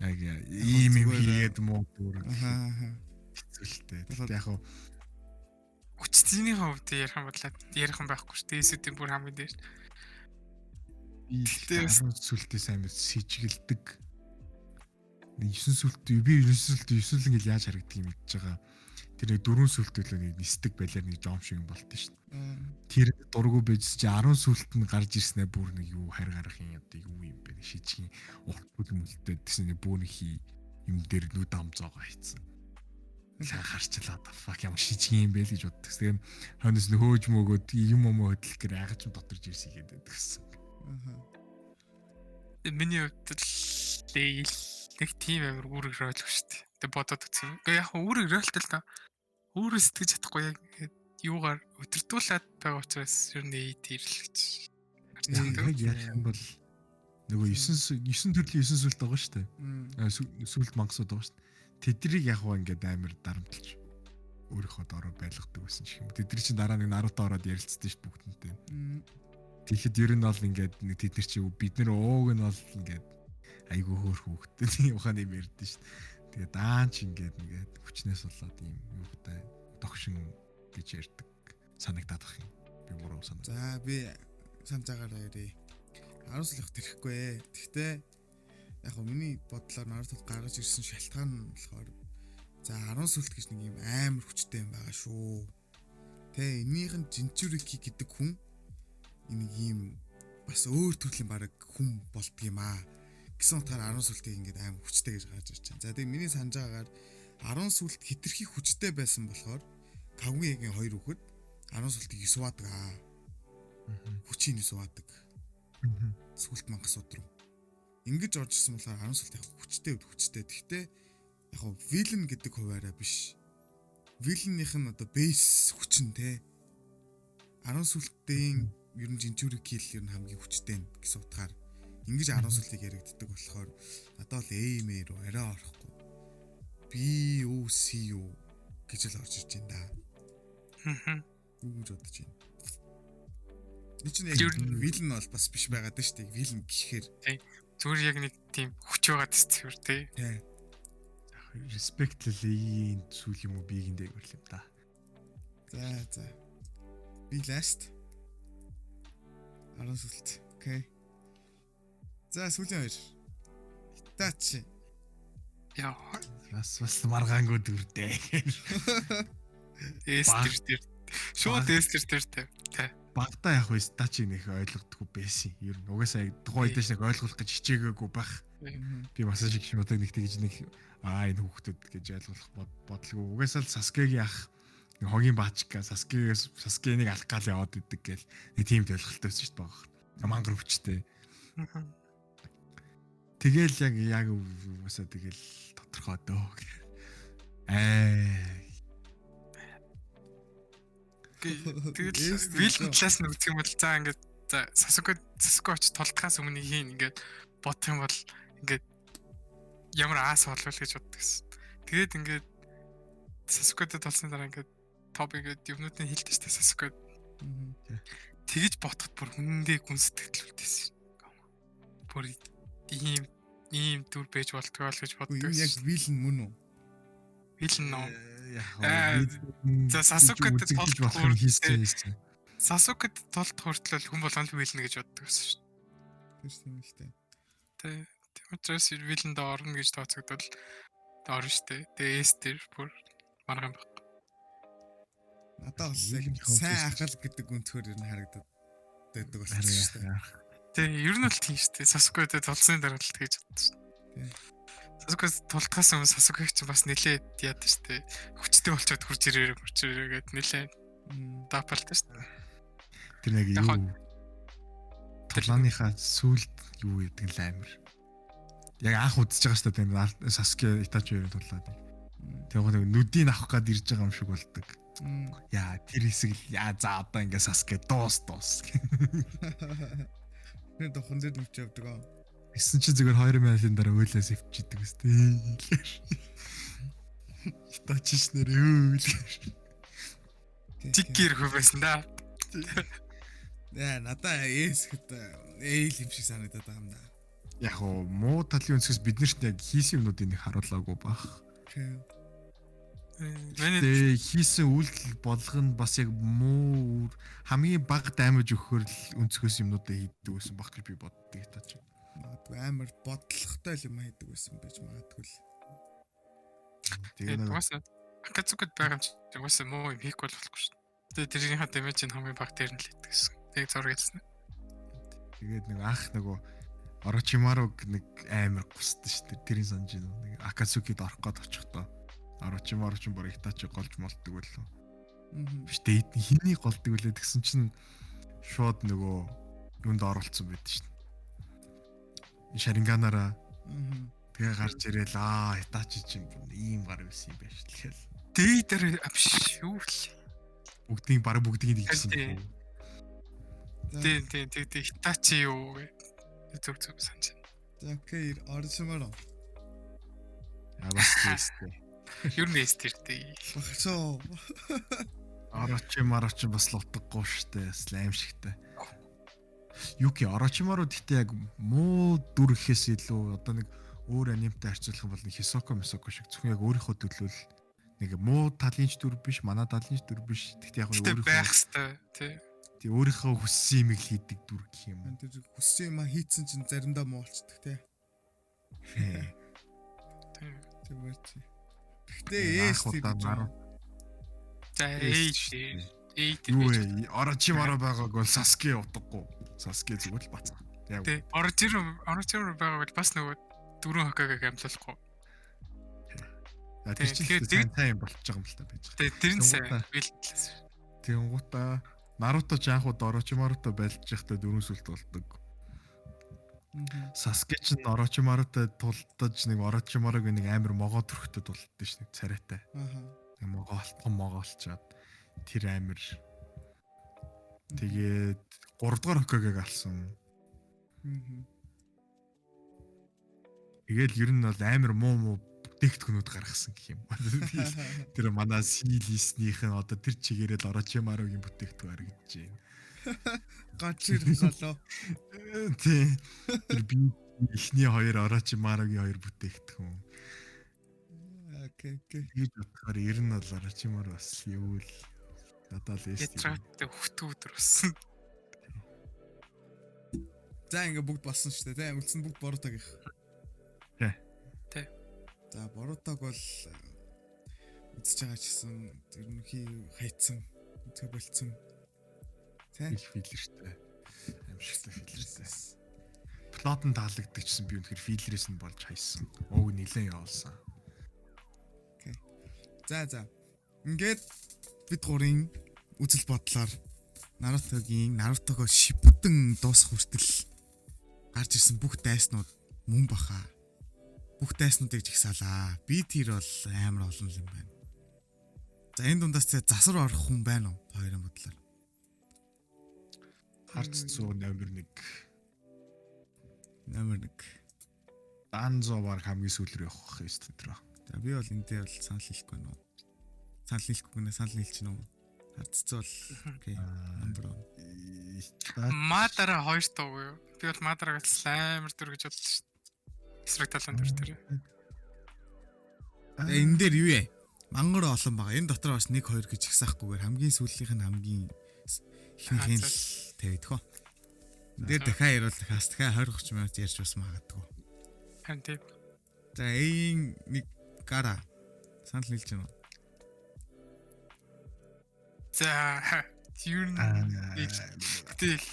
яг ийм юм хийгээд муу дүр. Хэцүү л дээ. Тэгтээ яг хүчтийн хувьд ярих юм бол ярих юм байхгүй шүү дээ. S-үүдийн бүр хамгийн дээр. Би сүлтээ сайн мэд сэжигэлдэг. 9 сүлт би 9 сүлт 9 л ингээл яаж харагдгийг мэдж байгаа. Тэр нэг дөрвөн сүлт үлээ нэг нисдэг байлаар нэг жом шиг юм болт нь шүү дээ. Тэр дургу байжс чи 10 сүлт нь гарч ирснээр бүр нэг юу харь гарах юм одоо юу юм бэ шижгийн урт бүлмөлтөд тэгсэн нэг бүр нэг хий юм дээр нүд амзоогоо хийцэн. Сайн харчлаа the fuck ямар шижгийн юм бэ л гэж боддог. Тэгээ хойноос нь хөөж мөгөөд юм юм хөдлөх гэр айгаж дотор жирс хийгээд байдаг гэсэн. Миний хувьд л нэг тийм амар үүрэг ройлох шүү дээ. Тэг бодоод үзсэн. Гэхдээ яг үүрэг ройлтой л да. Өөрөө сэтгэж чадахгүй яг юугаар өдөрдүүлээд байгаа учраас ер нь A tier л гэж харж байгаа. Яг ярих юм бол нөгөө 9 төрлийн 9 сүлт байгаа шүү дээ. Сүлт мангасууд байгаа шүү дээ. Тэднийг яг хаа ингээд амар дарамтлж өөрийнхөө дороо байлгадаг байсан ч юм. Тэдний чинь дараа нэг Наруто ороод ярилцдаг шүү бүгдэнтэй. Тэгэхэд ер нь бол ингээд нэг тэд нар чи бид нар ууг нь бол ингээд айгүй хөөр хүүхдтэй тийм ухааны юм ярьдэн шүү дээ. Тэгээ даанч ингээд ингээд хүчнээс болоод ийм юутай догшин гэж ярьдаг санагдаад ах юм. Би буруу санаа. За би санаж байгаараа ярив. 10 сулах тэрэхгүй. Тэгтээ яг гоо миний бодлоор Наруто гаргаж ирсэн шалтгаан нь болохоор за 10 сүлт гэж нэг юм амар хүчтэй юм байгаа шүү. Тэ энийх нь Jinchuriki гэдэг хүн энийг ийм бас өөр төрлийн баг хүн болдго юм аа гэсэн утгаар 10 сүлтийг ингээд амар хүчтэй гэж гаргаж ирж байна. За тэгээ миний санаж байгаагаар 10 сүлт хитрхи хүчтэй байсан болохоор Кагуягийн хоёр хүүхэд 10 сүлтийг суудаг аа. Хүчийг суудаг. Сүлт мангасууд руу. Ингэж орж ирсэн болохоор 10 сүлт яг хүчтэй хүчтэй. Гэхдээ яг хав villain гэдэг хуваараа биш. Villain ийх нь одоо base хүчин те. 10 сүлтийн ер нь Jinchuriki л ер нь хамгийн хүчтэй гэсэн утгаар ингэж 10 сүлтийг яригддаг болохоор надад бол A M руу арай орохгүй. B U C U гэж л орж ирж байна да. Юу гэж бодож байна? Энд чинь яг villain бол бас биш байгаад шүү дээ. Villain гэхээр зүгээр яг нэг тийм хүч байгаа тест тий. Тий. Respect л ийм зүйл юм уу би гиндэ гэх юм да. За за. Би last. 10 сүлт. Okay. За сүүлийн хоёр. Итачи. Яа. Бас бас маргаангүй дүрдээ. S тэр тэр. Шууд S тэр тэр тэ. Багтаа яг Итачи нэх ойлгодгүй байсан. Ер нь угаасаа яг тухайн үедээ нэг ойлгох гэж хичээгээгүй байх. Би бас шиг шимадаг нэг тэгж нэг аа энэ хүүхдүүд гэж ойлгох бодлого. Угаасаа л Саскегийн ах хогийн баачка Саскегээс Саскенийг алах гал яваад идэг гэл нэг тийм ойлголттой байсан шүү дээ баг. Мангар хүчтэй. Тэгэл яг яг угаасаа тэгэл тодорхой дөө. Аа. Тэгэл villain талаас нь үзэх юм бол за ингээд за Сасуке Сасуке очиж тулдахаас өмнө хийн ингээд бодох юм бол ингээд ямар аас болов гэж боддог гэсэн. Тэгээд ингээд Сасукетэй тулсны дараа ингээд топ ингээд юмнуудыг хилдэж штэ Сасуке. Тэгэж ботход бүр хүндээ гүн сэтгэл үлдээсэн. Бүр ийм ийм дүр байж болтгоо л гэж боддог. Энэ яг villain мөн үү? Villain нөө. За Сасукед толт хийсэн. Сасукед толт хүртэл хүн болгон л villain гэж боддог байсан шүү дээ. Тэр тийм л дээ. Тэ. Тийм учраас villain-д орно гэж тооцогдвол орно штэ. Тэгээ S tier бүр маргаан баг. Надад бол яг сайн ахал гэдэг өнцгөр ер нь харагдаад байдаг болсон шүү дээ. Тэг ер нь бол тийм штэ. Сасукэ тэ тулсны дараа л тэгж бодсон шүү. Тий. Сасукэ тултахаас өмнө Сасукэг чинь бас нилээд яадаг штэ. Хүчтэй болчиход хурж ирээрээ хурж ирээрээ гэд нилээд даапалтай штэ. Тэр нэг Яг юу тулааныхаа сүулт юу гэдэг нь л амар. Яг анх үзэж байгаа шүү дээ. Саске Итачи хоёрын тулаад. Тэгээ нэг нүдийг авах гад ирж байгаа юм шиг болдог. Яа, тэр хэсэг л яа, за одоо ингээ Саске дуус дуус. Тэр духан дээр нүч явдаг аа. Тэгсэн чи зүгээр 2 минутын дараа уйлаас өвчидөг өстэй. Итачи ч нэр өө. Чиг гэрхүү байсан да. Яа, надаа S гэхэд A л юм шиг санагдаад байгаа юм да. Яг уу муу талын өнцгөөс бид нарт яг хийсэн юмнуудыг нэг харуулаагүй бах. Тийм. Миний Тэгээ хийсэн үйлдэл болгоно бас яг муу үр хамгийн бага damage өгөхөр л өнцгөөс юмнуудаа хийдэг байсан баг гэж би боддог Итачи. Магадгүй амар бодлоготой л юм хийдэг байсан байж магадгүй л. Тэгээ нэг угаасаа Акацукад байгаа юм чи угаасаа муу юм хийхгүй болохгүй шүү. Тэгээ тэрнийхээ damage нь хамгийн бага дээр нь л хийдэг гэсэн. Яг зураг хэлсэн. Тэгээд нэг анх нөгөө Орочимаруг нэг амар гусдаг шүү дээ. Тэрийг санаж байна уу? Нэг Акацукид орох гээд очихдоо Орочимару ч бүр Итачи голж молдог байлоо. Биш дээ, хэний голдог үлээ тэгсэн чинь шууд нөгөө юунд оролцсон байд шүү дээ. Шаринганаараа тэгээ гарч ирээл аа Итачи чинь ийм гар байсан юм байна шүү тэгэл. Дээ дээр биш юу л. Бүгдийг баг бүгдийг нэгсэн Тийм. юм. Тийм тийм тэг тэг Хитачи юу гэ. Зүг зүг санаж байна. За окей, Орочимару. Аа бас тийстэй. Ер нь S tier дээ. Багцоо. Орочимару ч бас л утгагүй шүү дээ. Бас л аимшигтай. Юки Орочимару гэхдээ яг муу дүр гэхээс илүү одоо нэг өөр анимтай харьцуулах юм бол нэг Хисоко Мисоко шиг зөвхөн яг өөрийнхөө төлөө л нэг муу талын ч дүр биш, манай талын ч дүр биш. Гэхдээ яг Гэтэ өөрийнхөө байх хэвээр тий. тий өөрийнхөө хүссэн юмыг л хийдэг дүр гэх юм уу. Тэр хүссэн юм а хийцэн чинь заримдаа муулцдаг тий. Тий. Тийм. Зүгээр чи. Гэхдээ Анх S tier удаа гэж наруу. За A tier. A tier. Юу вэ? Орочимару байгааг бол Саске утгагүй. Саске зүгээр л бацаа. Яг Тий. Орочимару байгааг бол бас нөгөө дөрвөн Хокагийг амьлуулахгүй. За, тэр чинь Тэгэхээр сайн сайн юм болчих юм л та байж байгаа. Тий, тэр нь сайн. Тэнгуутаа. Villain талаас. Тэнгуутаа Наруто ч анх удаа Орочимарутай байлж байхдаа дөрвөн сүлт болдог. Саске ч Орочимарутай тулдаж нэг Орочимаруг нэг амар могоо төрхтэй тулддаг ш, нэг царайтай. Нэг могоо алтхан могоолчаад тэр амар. Тэгээд 3 дугаар Хокагийг алсан. Тэгэл ер нь бол амар муу муу бүтээгдэхүүнүүд гаргасан гэх юм. Тэр манай C list-нийх нь одоо тэр чигээрээ л Орочимаругийн бүтээгдэхүүн харагдаж байна. Гач ирэх болоо. Тий. Тэр би эхний хоёр Орочимаругийн хоёр бүтээгдэхүүн. Окей, окей. Тэгж бодохоор ер нь бол Орочимару бас юу л надад л S. Ятратай хөтөн өдөр болсон. За, ингээ бүгд болсон шүү дээ, тийм. Үлдсэн бүгд Борутогийнх. Тий. Тий. За, Борутог бол үзэж байгаа ч гэсэн ерөнхий хайцсан, үзэх болцсон. Тий. Их filler тэй. Аимшигтай filler тэй. Plot нь таалагддаг чсэн би үнэхээр filler ээс нь болж хайсан. Ууг нилээн явуулсан. За за. Ингээд бид гурын үзэл бодлоор Нарутогийн Нарутого Шиппуден дуусах хүртэл гарч ирсэн бүх дайснууд мөн баха. Бүх дайснуудыг жигсаалаа. Би тэр бол амар олон юм байна. За, энэ дундаас тэ засвар орох хүн байна уу? Та хоёрын бодлоор. Харц зүү номер 1. Номер 1. Данзо баг хамгийн сүүл рүү явах байх юм дотроо. За, би бол энэ дээр бол санал хэлэхгүй байна уу? Санал хэлэхгүй гэнэ, санал хэлчихнэ үү? Харццуу бол окей. Number 1. Мадара хоёр туу юу? Би бол Мадараг амар дүр гэж бодлоо шүү дээ. Эсрэг талын дүр тэр. Тэгээ энэ дээр юу вэ? Мангар олон байгаа. Энэ дотор бас 1 2 гэж ихсахгүйгээр хамгийн сүүлийнх нь хамгийн эхнийх нь л тавигдах. Дээр дахиад яриул дахиад дахиад 20 30 минут ярьж бас магадгүй. Харин тийм. За, A-ийн нэг Gaara санал нийлж байна уу? За, ер нь гэтэл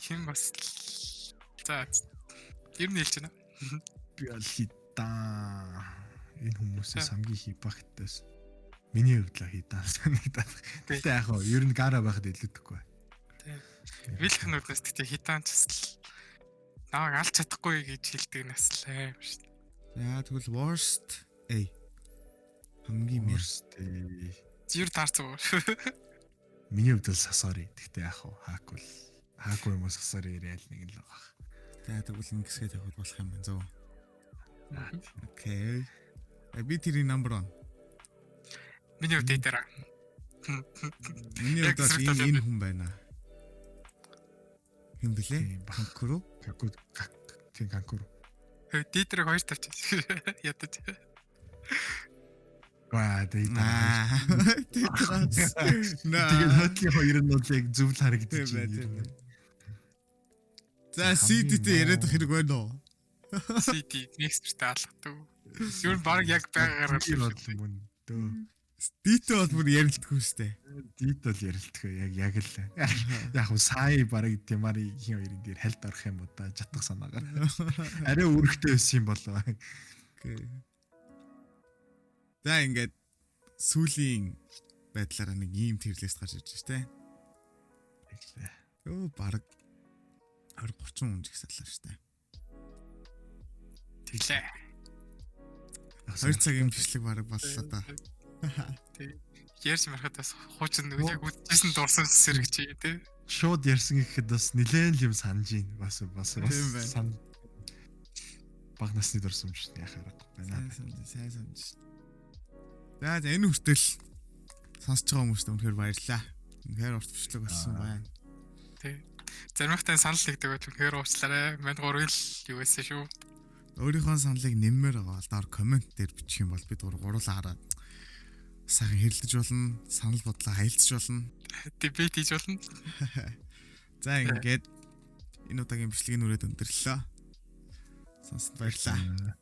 хэн бас, за, ер нь хэлж байна. Би бол Хидан, энэ хүмүүсээс хамгийн хибагтаас миний хувьд л Хидан санагдаад. Гэтэ яг хоо ер нь Gaara байхад илүүдэхгүй. Villain үүднээс гэхдээ Хидан ч бас л намайг алж чадахгүй гэж хэлдэг нас л аим шүү дээ. За, тэгвэл worst A. Хамгийн worst A. Ер таарцгаа. Миний хувьд бол Сасори. Гэтэ яг хоо Хаку бол Хаку юм уу, Сасори реал нэг л байгаа. За, тэгвэл ингэсгээ тавиад болох юм байна, зөв. Okay. Би тэрийн number 1. Миний хувьд дээр. Миний хувьд бол энэ хүн байна. Хэн блэ? Канкуру? Канкуру. Тийм, Канкуру. Дийдрэг хоёр тавьчих. Ядаж. Ва, тэгээд тэгээд хотлын хоёр нь бол яг зөв л харагдаж байна. За, CD-тэй яриад хэрэг байна уу? CD mixer-тэй алгадаг. Ер нь баг яг байгаагаар л мөн дөө. D-тэй бол бүр ярилдаггүй шүү дээ. D-т бол ярилдах яг яг л. Яг хөө сая бараг Темаригийн хоёрын дээр хальт орох юм уу да, жатах санаагаар. Арай үүрэгтэй байсан юм болоо. Okay. За, ингээд сүүлийн байдлаараа нэг ийм tier list гарч ирж байна те. Өө, бараг 20 30 хүн жигсаалаа шүү дээ. Тэглээ. 2 цагийн бичлэг бараг боллоо да. Тэг. Ярьж марахад бас хуучин нэг яг үдчихсэн дурсан сэрэг чи тий. Шууд ярьсан гэхэд бас нилээн л юм санаж байна. Бас бас бас сан баг насны дурсамж яхаа аргагүй байна. Сайн санаж, сайн санаж. За, энэ хүртэл сонсож байгаа хүмүүст үнэхээр баярлалаа. Үнэхээр урт бичлэг болсон байна. Тий. Заримхтай санал нэгдэг бол үнэхээр уучлаарай. Мань гурвын л юу байсан шүү. Өөрийнхөө саналыг нэммээр байгаа бол доор comment дээр бичих юм бол бид гурлаа хараад сайхан хэрэлдэж болно, санал бодлоо хаялцж болно. Debate хийж болно. За, ингээд энэ удаагийн бичлэгийг нүрээд өндөрлөө. Сонссонд баярлалаа.